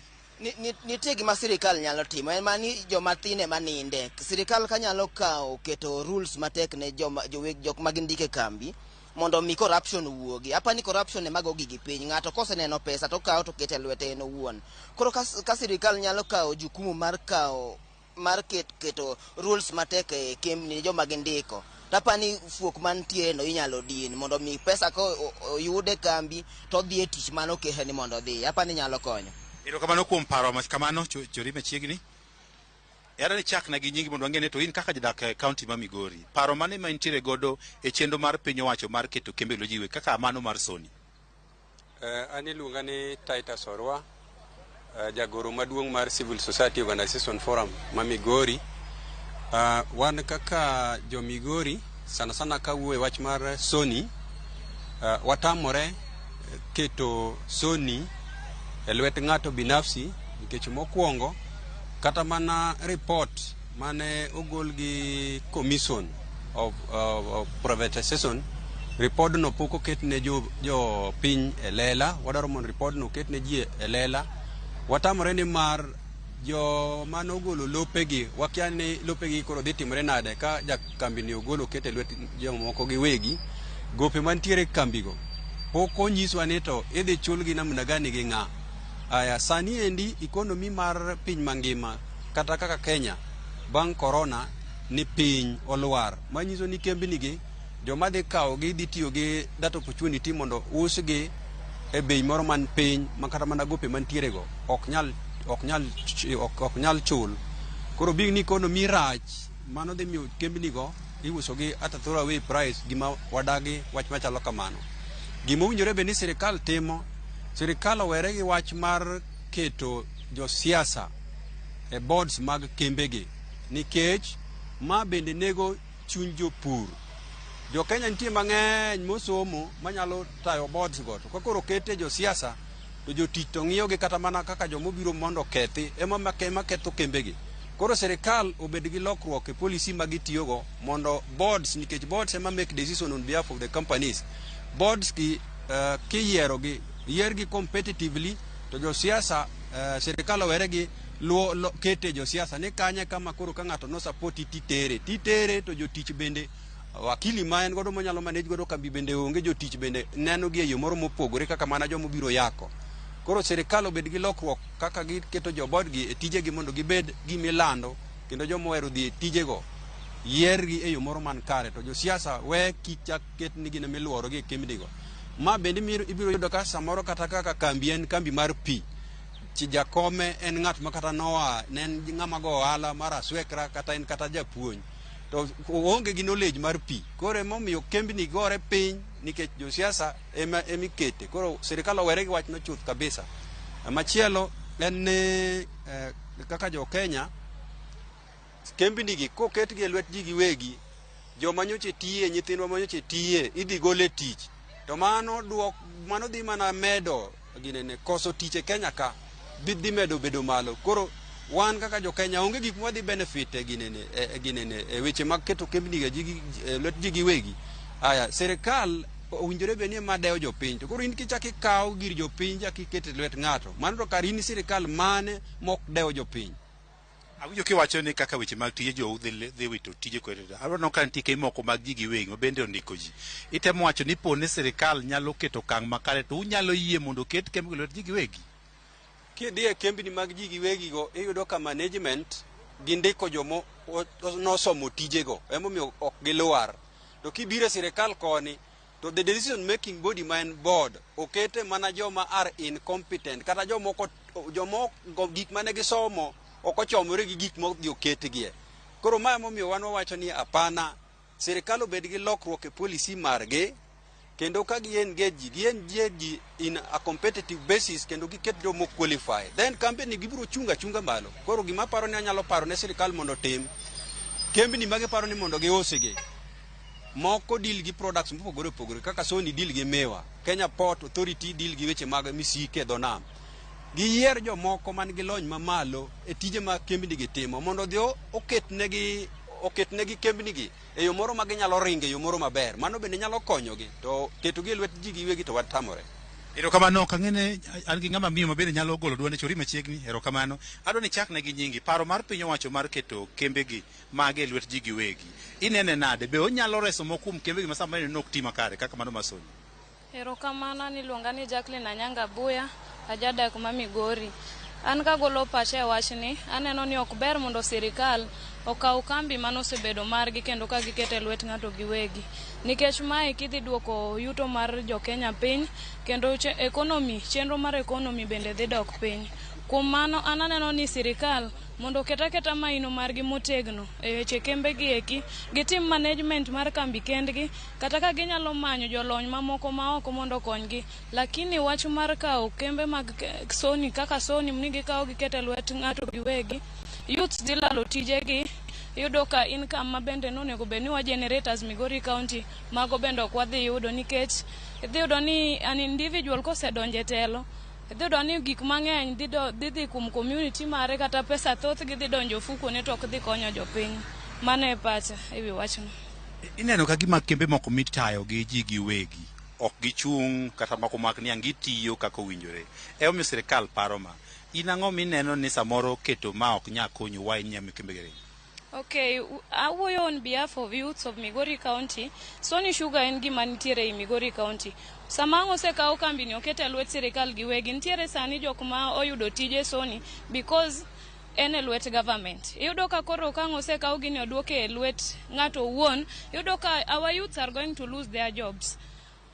Speaker 16: Nitie gima sirikal nyalo timo en mana ni joma thin ema ninde. Sirikal ka nyalo kawo keto rules matek ne joma joweg jok ma gindike kambi mondo mi corruption owuogi. Apa ni corruption ema go gigi piny. Ng'ato koseneno pesa to okawo to keto e lwete en owuon. Koro ka sirikal nyalo kawo jukumu mar kawo mar keto rules matek e kembni joma gindiko tapani fuok mantie no inyalo din mondo mi pesa ko oyud e kambi to odhi e tich mane okete ni mondo odhi. Apani nyalo konyo.
Speaker 8: Erokamano kuom paro ma kamano chori machiegni. Era ni chakna gi nyingi mondo wang'e ni to in kaka jadak e kaunti ma Migori, paro mane ma intiere godo e chenro mar piny owacho mar keto kembe lwet ji giwegi kaka mano mar Sony?
Speaker 17: An iluonga ni Titus Orwa, jagoro maduong' mar Civil Society Organization Forum ma Migori. Wan kaka jo Migori, sana sana kawuoyo e wach mar Sony, watamore keto Sony e lwet ng'ato binafsi nikech mokwongo kata mana report mane ogol gi Commission of Privatization Ripodno pok oket ne jo, jo piny e lela. Wadwaro mondo ripodno oket ne ji e lela. Watamore ni mar joma nogolo lopegi, wakia ni lopegi koro dhi timore nade ka jakambini ogolo oket e lwet jomoko giwegi. Gope mantiere e kambigo pok onyiswa ni to idhi chulgi namna gani gi ng'a. Aya, sani endi economy mar piny mangima kata kaka Kenya bang' corona ni piny olwar, manyiso ni kembni gi joma dhi kawogi dhi tiyo gi that opportunity mondo usgi e bei moro man piny ma kata mana gope mantiere go ok nyal ok nyal ok, ok nyal chul. Koro being ni economy rach, mano dhi miyo kembni go iuso gi at a throwaway price, gima wadagi wach machalo kamano. Gima owinjore bed ni sirikal timo, sirikal owere gi wach mar keto josiasa e boards mag kembegi nikech ma bende nego chuny jopur. Jo Kenya nitie mang'eny mosomo manyalo tayo boards go, to ka koro okete josiasa to jotich to ng'iyo gi kata mana kaka jomobiro mondo okethi ema ema ketho kembegi. Koro sirikal obed gi lokruok e policy ma gitiyogo mondo boards, nikech boards ema make decision on behalf of the companies. Boards gi kiyiero gi, yier gi competitively to josiasa sirikal owere gi luo lo, kete josiasa ni kanye kama koro ka ng'ato no support titere titere to jotich bende wakili ma en godo monyalo manage godo kambi bende onge jotich bende neno gi e yo moro mopogore kaka mana joma obiro yako. Koro sirikal obed gi lokruok kaka giketo jo board gi e tijegi mondo gibed gimilando kendo joma ohero dhi e tijego yiergi e yo moro man kare to josiasa we kik chak ket ni gin emiluoro gi e kembnigo. Ma bende ibiro yudo ka samoro kata kaka kambi en kambi mar pi chi jakome en ng'at ma kata noa ne en ng'ama go ohala mar aswekra kata en kata japuonj to oonge gi knowledge mar pi. Koro emomiyo kembni gore piny nikech josiasa ema emikete. Koro sirikal owere gi wachno chuth kabisa. Machielo en ni kaka jo Kenya kembni gi koketgi e lwet ji giwegi joma nyocha tiye nyithindwa ma nyocha tiye idhi gol e tich to mano duok mano dhi mana medo ginene koso tich e Kenya ka dhi medo bedo malo. Koro wan kaka jo Kenya onge gik mwadhi benefit e ginene e ginene e weche mag keto kembni e ji e lwet ji giwegi. Aya, sirikal owinjore bed ni ema dewo jopiny to koro in kichak ikawo gir jopiny chak iketo e lwet ng'ato mano to kar in sirikal mane mok dewo jopiny.
Speaker 8: Awinjo kiwacho ni kaka weche mag tije jou dhi wito tije kod aneno ka nitie kembe moko mag ji giwegi ma bende ondiko ji. Itemo wacho ni po ni sirikal nyalo keto okang' makare to unyalo yie mondo oket kembe e lwet ji giwegi.
Speaker 17: Kidhi e kembni mag ji giwegi go iyudo ka management gindiko jomo nosomo tijego emomiyo ok gilwar. To kibiro e sirikal koni to the decision making body ma en board okete mana joma are incompetent kata jomoko jomoko gik mane gisomo ok ochomore gi gik modhi oketgie. Koro ma emomiyo wan wawacho ni hapana, sirikal obed gi lokruok e policy margi kendo ka gi engage ji, gi engage ji in a competitive basis kendo giket joma qualify. Then company gibiro chung achunga malo. Koro gima aparo ni anyalo paro ne sirikal mondo otim, kembni ma giparo ni mondo giusgi, moko deal gi products mopogore opogore kaka Sony deal gi miwa, Kenya Port Authority deal gi weche mag misike e dho nam. Giyier jomoko man gi lony mamalo e tije ma kembni gi timo mondo odhi oketnegi kembni gi e yo moro ma ginyalo ringo e yo moro maber. Mano bende nyalo konyogi to ketogi e lwet ji giwegi to watamore.
Speaker 8: Erokamano, ok ang'e an gi ng'ama miyo ma bende nyalo golo duonde chori machiegni. Erokamano. Adwa ni ichakne gi nyingi. Paro mar piny owacho mar keto kembegi mage e lwet ji giwegi. Inene nade? Be onyalo reso moko kuom kembegi ma samoro ineno ok ti makare kaka mano mar Sony?
Speaker 18: Erokamano, an iluonga ni Jacqueline Anyanga Abuya, ajadak ma Migori. An kagolo pacha e wachni, aneno ni ok ber mondo sirikal okaw kambi manosebedo margi kendo ka giketo e lwet ng'ato giwegi. Nikech mae kidhi duoko yuto mar jo Kenya piny, kendo economy, chenro mar economy bende dhi dok piny. Kuom mano, an aneno ni sirikal mondo oket aketa maino margi motegno e weche kembe gi eki, gitim management mar kambi kendgi, kata ka ginyalo manyo jolony mamoko ma oko mondo okonygi. Lakini wach mar kawo kembe mag Sony kaka Sony ni gikawo giketo e lwet ng'ato giwegi, youths dhi lalo tijegi. Iyudo ka income ma bende nonego bed ni wa generate as Migori County, mago bende ok wadhi yudo nikech idhi yudo ni an individual kosedonjo e telo, idhi yudo ni gik mang'eny dhi kuom community mare kata pesa thoth gi dhi donjo ofuko ne to ok dhi konyo jopiny. Mano e pacha ewi wachno.
Speaker 8: Ineno ka gima kembe moko mitayo gi ji giwegi ok gichung' kata moko mak niang' gitiyo kaka owinjore. Emomiyo sirikal paro ma. In ang'o mineno ni samoro keto ma ok nya konyo wa ahinya miyo kembe gi ringo?
Speaker 18: Okay, awuoyo on behalf of youths of Migori County. Sony Sugar en gima nitiere ei Migori County. Sama ang' osekaw kambi ni oket e lwet sirikal giwegi, nitiere sani jok ma oyudo tije Sony because en e lwet government. Iyudo ka koro ka ang' osekaw gini oduoke e lwet ng'ato owuon, iyudo ka our youths are going to lose their jobs.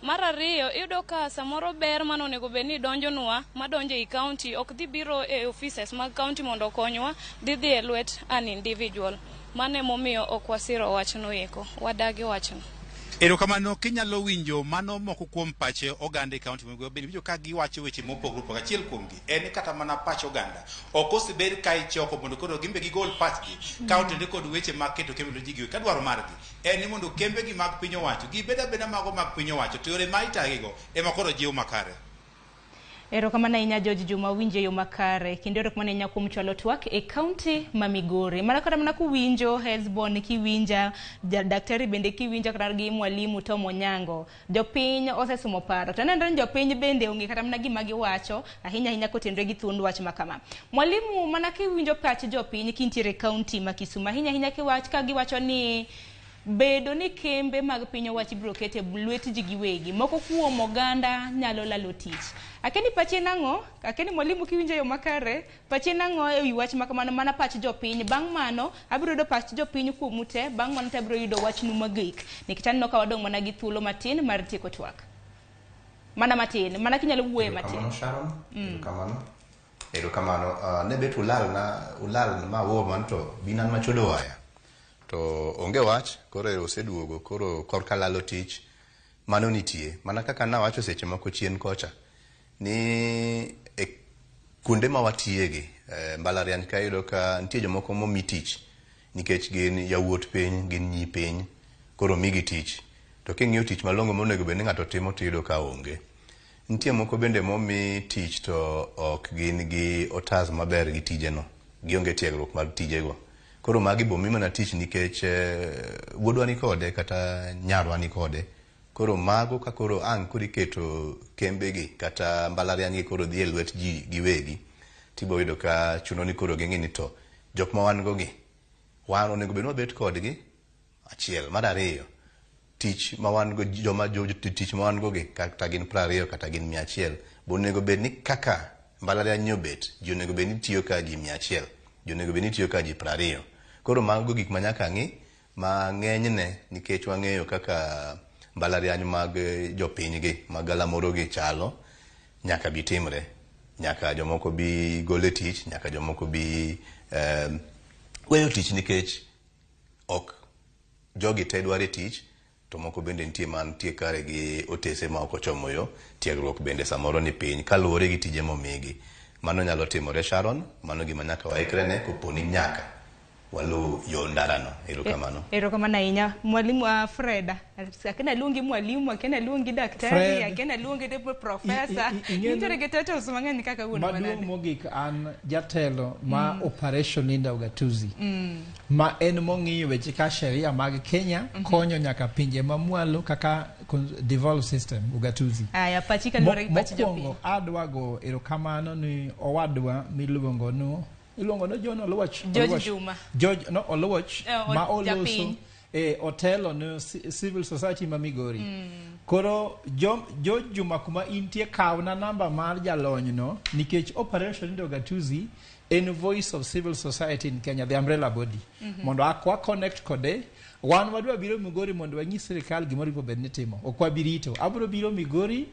Speaker 18: Mar ariyo, iyudo ka samoro ber mane onego bed ni donjonwa madonjo ei county ok dhi biro e offices mag county mondo okonywa, dhi dhi e lwet an individual. Mano emomiyo ok wasiro wachno eko, wadagi wachno.
Speaker 8: Erokamano kinyalo winjo mano moko kuom pache oganda e kaunti ma Migori bende winjo ka giwacho weche mopogore opogore. Achiel kuomgi en ni kata mana pach oganda ok osebed ka ichoko mondo koro gin be gigol pachgi ka otende kod weche mag keto kembe ji giwegi ka dwaro margi en ni mondo kembegi mag piny owacho gibed abeda mago mag piny owacho to yore ma itayogigo ema koro jiw makare.
Speaker 1: Erokamano ahinya George Juma, winjo e yo makare kendo erokamano ahinya kuom chwalo twak e kaunti ma Migori. Mana kata mana kuwinjo Hesbon kiwinja, daktari bende kiwinja kata gi mwalimu Tom Onyango, jopiny osesumo paro. To nenre ni jopiny bende ong'e kata mana gima giwacho ahinya ahinya kotenore gi thuond wach ma kama. Mwalimu, mana kiwinjo pach jopiny kintiere e kaunti ma Kisumu, ahinya ahinya kiwach ka giwacho ni bedo ni kembe mag piny owacho ibiro ket e lwet ji giwegi, moko kuom oganda nyalo lalo tich. Akia ni pachi en ang'o? Akia ni mwalimu kiwinjo e yo makare, pachi en ang'o e wi wach ma kamano mana pach jopiny. Bang' mano, abiro yudo pach jopiny kuomu te, bang' mano to abiro yudo wachnu mogik. Nikech aneno ka wadong' mana gi thuolo matin mar tieko twak. Mana matin, mana kinyalo wuoye matin.
Speaker 4: Erokamano Sharon, erokamano. Erokamano. Ne bet ulal na ulal ma wuo man to binan machodo waya. To onge wach, koro ero oseduogo, koro korka lalo tich, mano nitie. Mana kaka nawacho seche moko chien kocha, ni e kuonde ma watiyegi, e mbalariany ka iyudo ka nitie jomoko momi tich nikech gin yawuot piny, gin nyi piny, koro omigi tich. To king'iyo tich malong'o monego bed ni ng'ato timo tiyudo ka onge. Nitie moko bende momi tich to ok gin gi otas maber gi tijeno, gionge tiegruok mag tijego. Koro magi bomi mana tich nikech wuodwa ni kode kata nyarwa ni kode. Koro mago ka koro ang' koro iketo kembegi kata mbalariany gi koro dhi e lwet ji giwegi, tibo yudo ka chuno ni koro ging'i ni to jok ma wan go gi, wan onego bed ni wabet kodgi achiel. Mar ariyo, tich ma wan go, joma tich ma wan go gi kata gin 20 kata gin 100, be onego bed ni kaka mbalariany ni obet, ji onego bed ni tiyo ka ji 100, ji onego bed ni tiyo ka ji 20. Koro mago gik ma nyaka ng'i ma ng'enyne nikech wang'eyo kaka mbalariany mag jopiny gi mag galamoro gi chalo, nyaka bi timre. Nyaka jomoko bi gol e tich, nyaka jomoko bi weyo tich nikech ok jogi te dwaro e tich, to moko bende nitie mantie kare gi otese ma ok ochomo yo, tiegruok bende samoro ni piny kaluwore gi tije momigi. Mano nyalo timore Sharon, mano gima nyaka waikre ne kopo ni nyaka waluw yo ndarano. Erokamano.
Speaker 1: Erokamano ahinya. Mwalimu Fred, akena luongi mwalimu, akena luongi daktari, akena luongi profesa. Nitiere gi titles mang'eny kaka wuon
Speaker 2: Maduong'
Speaker 1: manade.
Speaker 2: mogik an jatelo ma Operation Linda Ugatuzi. Ma en mong'iyo weche ka sheria mag Kenya konyo nyaka pinje mamwalo kaka devolved system ugatuzi.
Speaker 1: Aya, pachi kaluwore gi pach jopiny.
Speaker 2: Mokwongo adwa go erokamano ni owadwa miluongo no iluongo no John Oluoch.
Speaker 1: George
Speaker 2: Oluoch.
Speaker 1: Juma.
Speaker 2: George no Oluoch ma oloso
Speaker 1: japiny.
Speaker 2: Otelo ne civil society ma Migori. Koro George Juma kuma intie kawna namba mar jalony no nikech Operation Linda Ugatuzi en voice of civil society in Kenya, the umbrella body. Mondo akwa connect kode, wan wadwa biro Migori mondo wanyis sirikal gima oripo bed ni timo. Ok wabi rito. Abro biro Migori,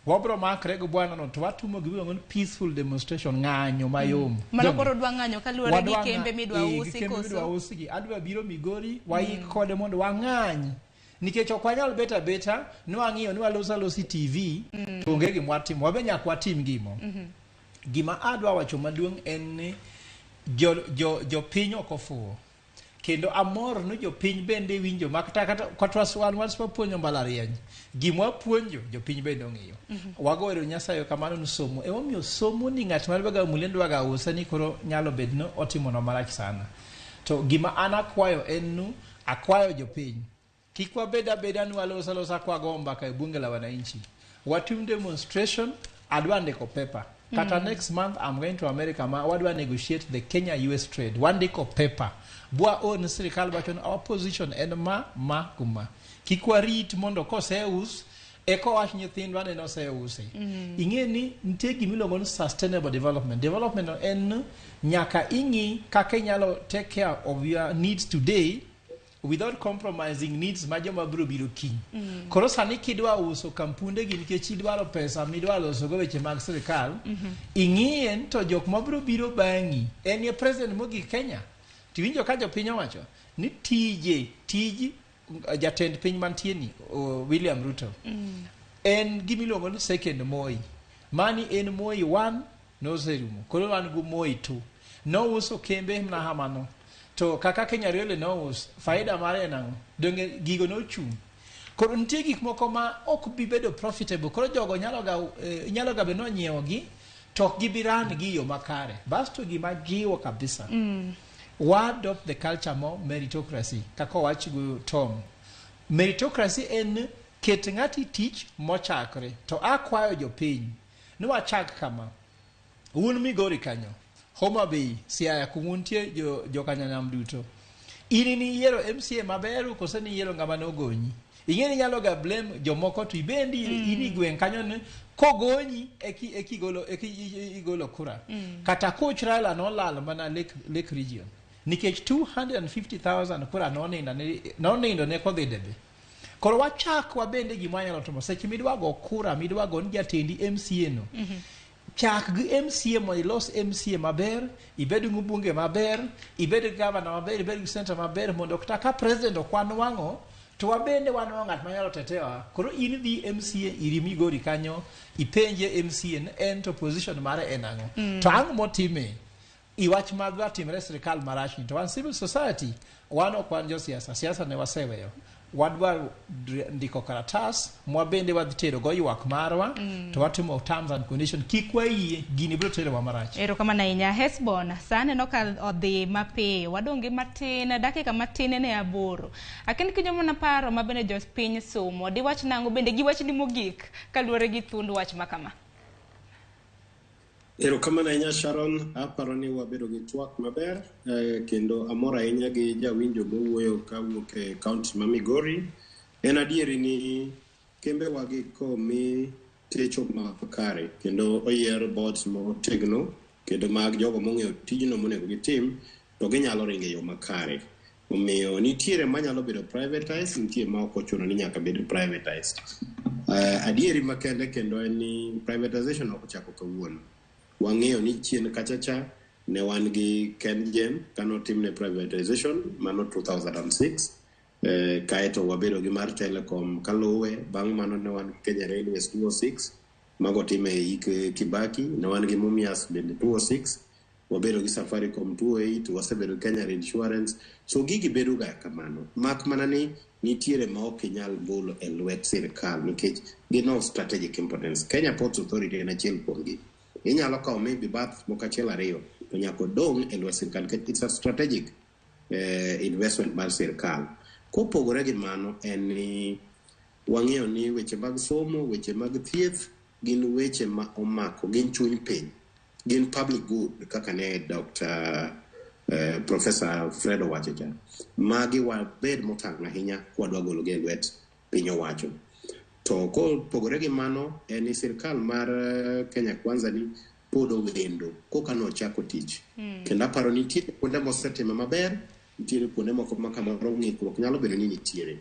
Speaker 2: wabro makre gi bwana no to watimo gima iluongo ni peaceful demonstration, ng'anyo mayom.
Speaker 1: Mano koro dwa ng'anyo kaluwore gi kembe midwa usi
Speaker 2: gi kembe midwa
Speaker 1: koso?
Speaker 2: usi gi. Adwa biro Migori, waik kode mondo wang'any. Nikech ok wanyal bet abeta, ni wang'iyo ni waloso alosi TV, to onge gima watimo. Wabe nyaka watim gimo. Gima adwa wacho maduong' en ni jopiny ok ofuwo. Kendo amor ni jopiny bende winjo ma kata wan wapuonjo mbalariany. Gima wapuonjo jopiny bende ong'eyo. Wago ero Nyasaye kamano ni somo. Emomiyo somo ni ng'at ma dwaga mule dwaga use ni koro nyalo bedo ni otimono marach sana. To gima an akwayo en nu, akwayo jopiny. Kik wabed abeda ni waloso alosa kwago mbaka e bunge la wananchi. Watim demonstration, adwa ndiko paper. Kata next month I'm going to America ma wadwa negotiate the Kenya US trade. Wandiko paper. Bwa on sirikal wacho ni our position en ma ma kuma. Kik warit mondo koseus eko wach nyithindwa neno oseuse. Ing'e ni nitie gimiluongo ni sustainable development. Development no en nyaka ing'i kaka inyalo take care of your needs today without compromising needs ma joma biro biro kiny. Koro sani kidwa uso kampunde gi nikech idwaro pesa midwa loso go weche mag sirikal, ing'iye ni to jok mabiro biro bang'i en ye president mogik Kenya. Tiwinjo ka jopiny owacho ni tije tij jatend piny mantie ni William Ruto en gimiluongo ni second Moi. Mani en Moi 1 noserumo. Koro wan gi Moi 2. Nouso kembe mana hamano. To kaka Kenya Railway nous, faida mare en ang'o? Donge gigo nochung'. Koro nitie gik moko ma ok bi bedo profitable. Koro jogo nyalo ga nyalo ga bedo nonyiewo gi to ok gibi run gi e yo makare. Basto gima jiwo kabisa. Wa adopt the culture mo meritocracy kaka owach go Tom. Meritocracy en ket ng'ati tich mochakre to akwayo jopiny ni wachak kama. Un Migori kanyo, Homa Bay, Siaya kumuntie jo jokanyanam duto. In niyiero MCA maber kose niyiero ng'ama nogonyi? Ing'e ni inyalo ga blame jomoko to ibendi in e gweng' kanyo ni kogonyi eki eki golo eki igolo kura. Kata coach Raila nolal mana Lake Region nikech 250,000 kura nonindo ne nonindo ne kodhi debe. Koro wachak wabende gima wanyalo timo seche midwa go kura midwa go ni jatendi MCA no. Chak gi MCA mondo ilos MCA maber, ibed gi mbunge maber, ibed gi gavana maber, ibed gi senator maber mondo kata ka president ok wanwang'o to wabende wanwang'o ng'at manyalo tetewa. Koro in dhi MCA iri Migori kanyo, ipenje MCA ni en to position mare en ang'o. To ang'o motime? I wach madwa timre e sirikal marachni to wan civil society wan ok wan josiasa siasa ne waseweyo wadwa ndiko karatas mwabende wadhi tero go ywak marwa to watimo terms and condition kik wayie gini biro terowa marach
Speaker 1: Erokamano ahinya Hesbon, sa aneno ka odhi mapiyo, wadong' gi matin, dakika matin ne 8. Akin kinyo mana paro ma bende jopiny somo, diwach nang'o bende gi wachni mogik kaluwore gi thuond wach ma kama?
Speaker 3: Erokamano ahinya Sharon, aparo ni wabedo gi twak maber kendo amor ahinya gi jawinjo mowuoyo kawuok e kaunti ma Migori. En adieri ni kembewa gi komi techo makare kendo oyier boards motegno kendo mag jogo mong'eyo tijno monego gitim to ginyalo ringo e yo makare. Omiyo nitiere manyalo bedo privatized, nitie ma ok ochuno ni nyaka bed privatized. Adieri makende kendo en ni privatization ok ochako kawuono. Wang'eyo ni chien kacha cha ne wan gi KenGen kanotimne privatization mano 2006 kaeto wabedo gi mar Telecom kaluwe bang' mano ne wan gi Kenya Railways 2006 mago time e hik Kibaki ne wan gi Mumias bende 2006 wabedo gi Safaricom 2008 wasebedo gi Kenya Insurance so gigi bedo ga kamano mak mana ni nitiere ma ok inyal golo e lwet sirikal nikech gin of strategic importance Kenya Ports Authority en achiel kuomgi inyalo kawo maybe bath moko achiel ariyo to nyaka odong' e lwet sirikal nikech it's a strategic investment mar sirikal kopogore gi mano en ni wang'eyo ni weche mag somo weche mag thieth gin weche ma omako gin chuny piny gin public good kaka ne Dr. Professor Fred owacho cha magi wabed motang' ahinya kwadwa gologi e lwet piny owacho to kopogore gi mano en ni sirikal mar Kenya Kwanza ni pod owendo koka nochako tich kendo aparo ni nitiere kuonde mosetime maber nitiere kuonde moko ma kamoro ng'ikruok nyalo bedo ni nitiere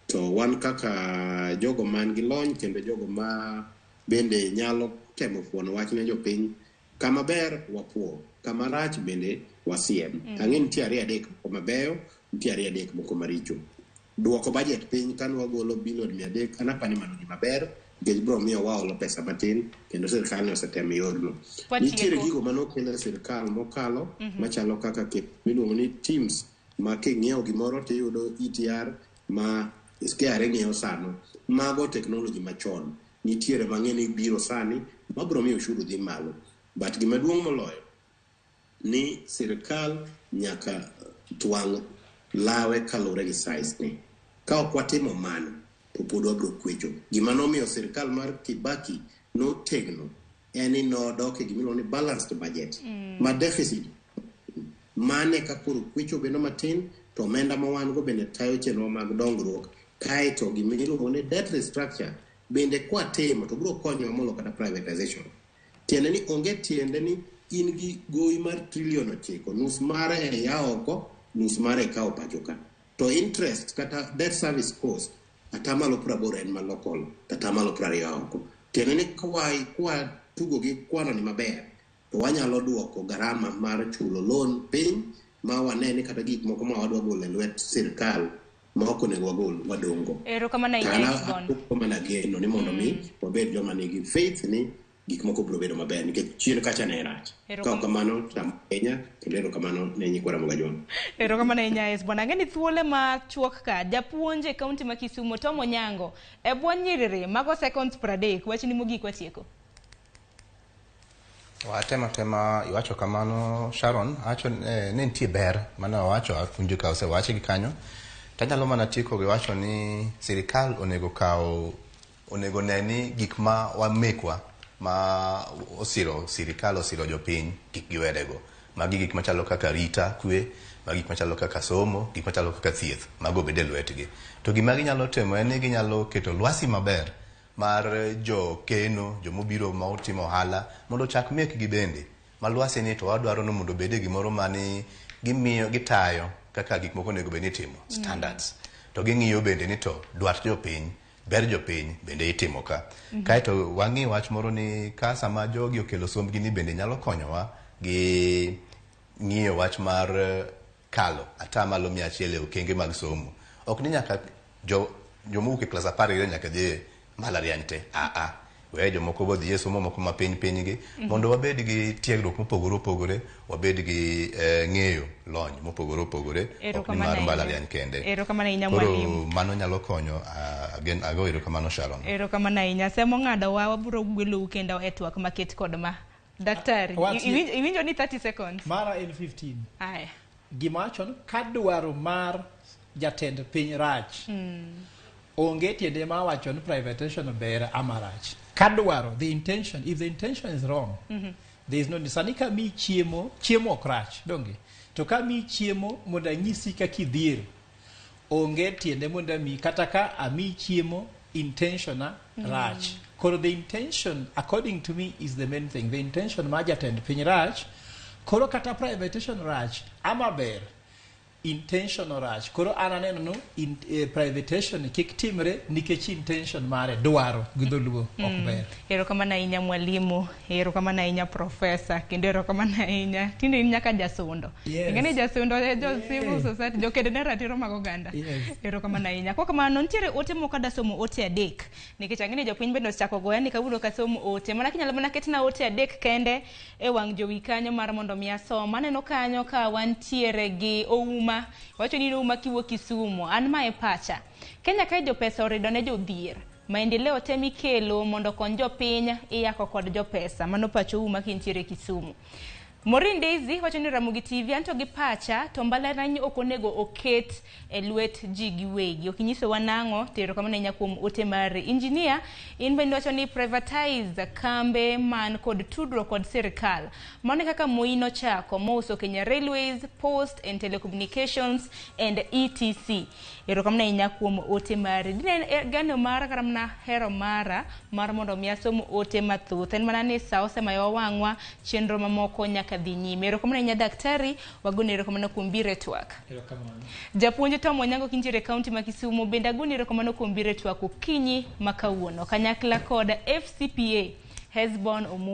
Speaker 3: to wan kaka jogo man gi lony kendo jogo ma bende nyalo temo fuono wach ne jopiny kama ber wapuo kama rach bende wasiem ang'e nitie ariyo adek moko mabeyo nitie ariyo adek moko maricho duoko budget piny kane wagolo bilion 300 an apani mano gima ber nikech biro miyo waolo pesa matin kendo sirikal ne osetemo yorno nitiere gigo manokel e sirikal mokalo machalo kaka miluongo ni TIMS ma king'iewo gimoro tiyudo ETR ma KRA ng'iewo sano mago technology machon nitiere mang'e ni biro sani mabiro miyo ushuru dhi malo but gima duong' moloyo ni sirikal nyaka twang' lawe kaluwore gi size ne.
Speaker 6: Ka ok watimo mano, to pod wabiro kwecho. Gima nomiyo sirikal mar Kibaki notegno en ni nodok e gimiluongo ni balanced budget ma deficit mane ka koro kwecho bedo matin to omenda ma wan go bende tayo chenro mag dongruok kaeto gima iluongo ni debt restructure bende kwatimo to biro konyowa molo kata privatization. Tiende ni onge tiende ni in gi gowi mar trillion 9, nus mare e ya oko, nus mare ikawo pacho ka. To interest kata debt service cost 80% en ma local, to 20% oko. Tiende ni kwa tugo gi kwano ni maber, to wanyalo duoko garama mar chulo loan piny ma wane ni kata gik moko ma wadwa golo e lwet sirikal ma ok onego wagol wadongo.
Speaker 1: Erokamano ahinya Esbon.
Speaker 6: An mana geno ni mondo mi wabed joma nigi faith ni gik moko biro bedo maber nikech chien kacha ne rach. Ka ok kamano to ahinya kendo erokamano ne nyikwa Ramogi Ajwang'.
Speaker 1: Erokamano ahinya Esbon. Ang'e ni thuolo ma chuok ka japuonj e kaunti ma Kisumu Tom Onyango e bwo nyiriri mago seconds 30 wachni mogik watieko.
Speaker 4: Watemo tema iwacho kamano Sharon, awacho ne nitie ber mane wawacho awinjo ka osewache gi kanyo. Tanyalo mana tieko gi wacho ni sirikal onego kaw onego ne ni gik ma wamekwa ma osiro sirikal osiro jopiny kik giwerego. Magi gik machalo kaka rita kwe, magi gik machalo kaka somo, gik machalo kaka thieth, mago bed e lwetgi. To gima ginyalo timo en ni ginyalo keto lwasi maber mar jo keno, jomobiro ma otimo ohala mondo ochak mekgi bende. Ma lwasi ni to wadwaro ni mondo obede gimoro mani gimiyo gitayo kaka gik moko onego bed ni itimo, standards. To ging'iyo bende ni to dwach jopiny, ber jopiny bende itimo ka. Kaeto wang'i wach moro ni ka sama jogi okelo sombgi ni bende nyalo konyowa gi ng'iyo wach mar kalo 100% e okenge mag somo. Ok ni nyaka jomowuok e klas 12 nyaka dhi e mbalariany te. Aa, we jomoko bo dhi e somo moko ma piny piny gi mondo wabed gi tiegruok mopogore opogore, wabed gi ng'eyo lony mopogore opogore, ok ni mar mbalariany kende.
Speaker 1: Erokamano ahinya
Speaker 4: Koro
Speaker 1: mwalimu.
Speaker 4: mano nyalo konyo again ago erokamano Sharon.
Speaker 1: Erokamano ahinya. Semo ng'adowa wabiro gwelou kendo e twak maket kod ma. Daktari, iwinjo ni 30 seconds.
Speaker 2: Mara en 15.
Speaker 1: Aya.
Speaker 2: Gima wacho ni ka dwaro mar jatend piny rach, onge tiende ma wacho ni privatization ber ama rach. Ka dwaro, the intention, if the intention is wrong, there is no need. Sani ka miyi chiemo, chiemo ok rach, donge? To ka miyi chiemo mondo anyisi kaka idhier, onge tiende mondo amiyi, kata ka amiyi chiemo, intention na rach. Koro the intention, according to me, is the main thing. The intention mar jatend piny rach, koro kata privatization rach, ama ber, intention orach. Koro an aneno no privatization kik timre nikech intention mare dwaro gi dholuo ok ber.
Speaker 1: Erokamano ahinya mwalimu, erokamano ahinya profesa, kendo erokamano ahinya. Tinde in nyaka jasundo.
Speaker 2: Yes.
Speaker 1: Ing'e ni jasundo e jo civil society, joked ne ratiro mag oganda.
Speaker 2: Yes.
Speaker 1: Erokamano ahinya. Kok kamano nitiere ote moko adwa somo ote 3 nikech ang'e ni jopiny bende osechako goya ni kawuono ok asom ote. Mana kinyalo mana ketna ote 3 kende e wang' jowi kanyo mar mondo mi asom. Aneno kanyo ka wantiere gi Ouma. Wacho ni Ouma kiwuok Kisumu. An ma e pacha. Kenya kae jopesa orido ne jodhier. Maendeleo te mikelo mondo okony jopiny iyako kod jopesa. Mano pacho Ouma kintiere Kisumu. Maureen Daisy wacho ni Ramogi TV anto gi pacha to mbalariany ok onego oket e lwet ji giwegi. Ok inyisowa nang'o, to erokamano ahinya kuom ote mari. Engineer, in bende wacho ni privatize kambe man kod tudruok kod sirikal. Mano e kaka Moi nochako mouso Kenya Railways, Post and Telecommunications and ETC. Erokamano ahinya kuom ote mari. Dine en geno mara kata mana hero mara mar mondo mi asom ote mathoth. En mana ni sa osemayowa wang'wa, chenro mamoko nyaka dhi nyime. Erokamano ahinya daktari, wagoni erokamano kuom biro e twak.
Speaker 2: Erokamano.
Speaker 1: Japuonj Tom Onyango kintiere e kaunti ma Kisumu bende agoni erokamano kuom biro e twak okinyi ma kawuono. Kanyakla kod FCPA, Hesbon Omu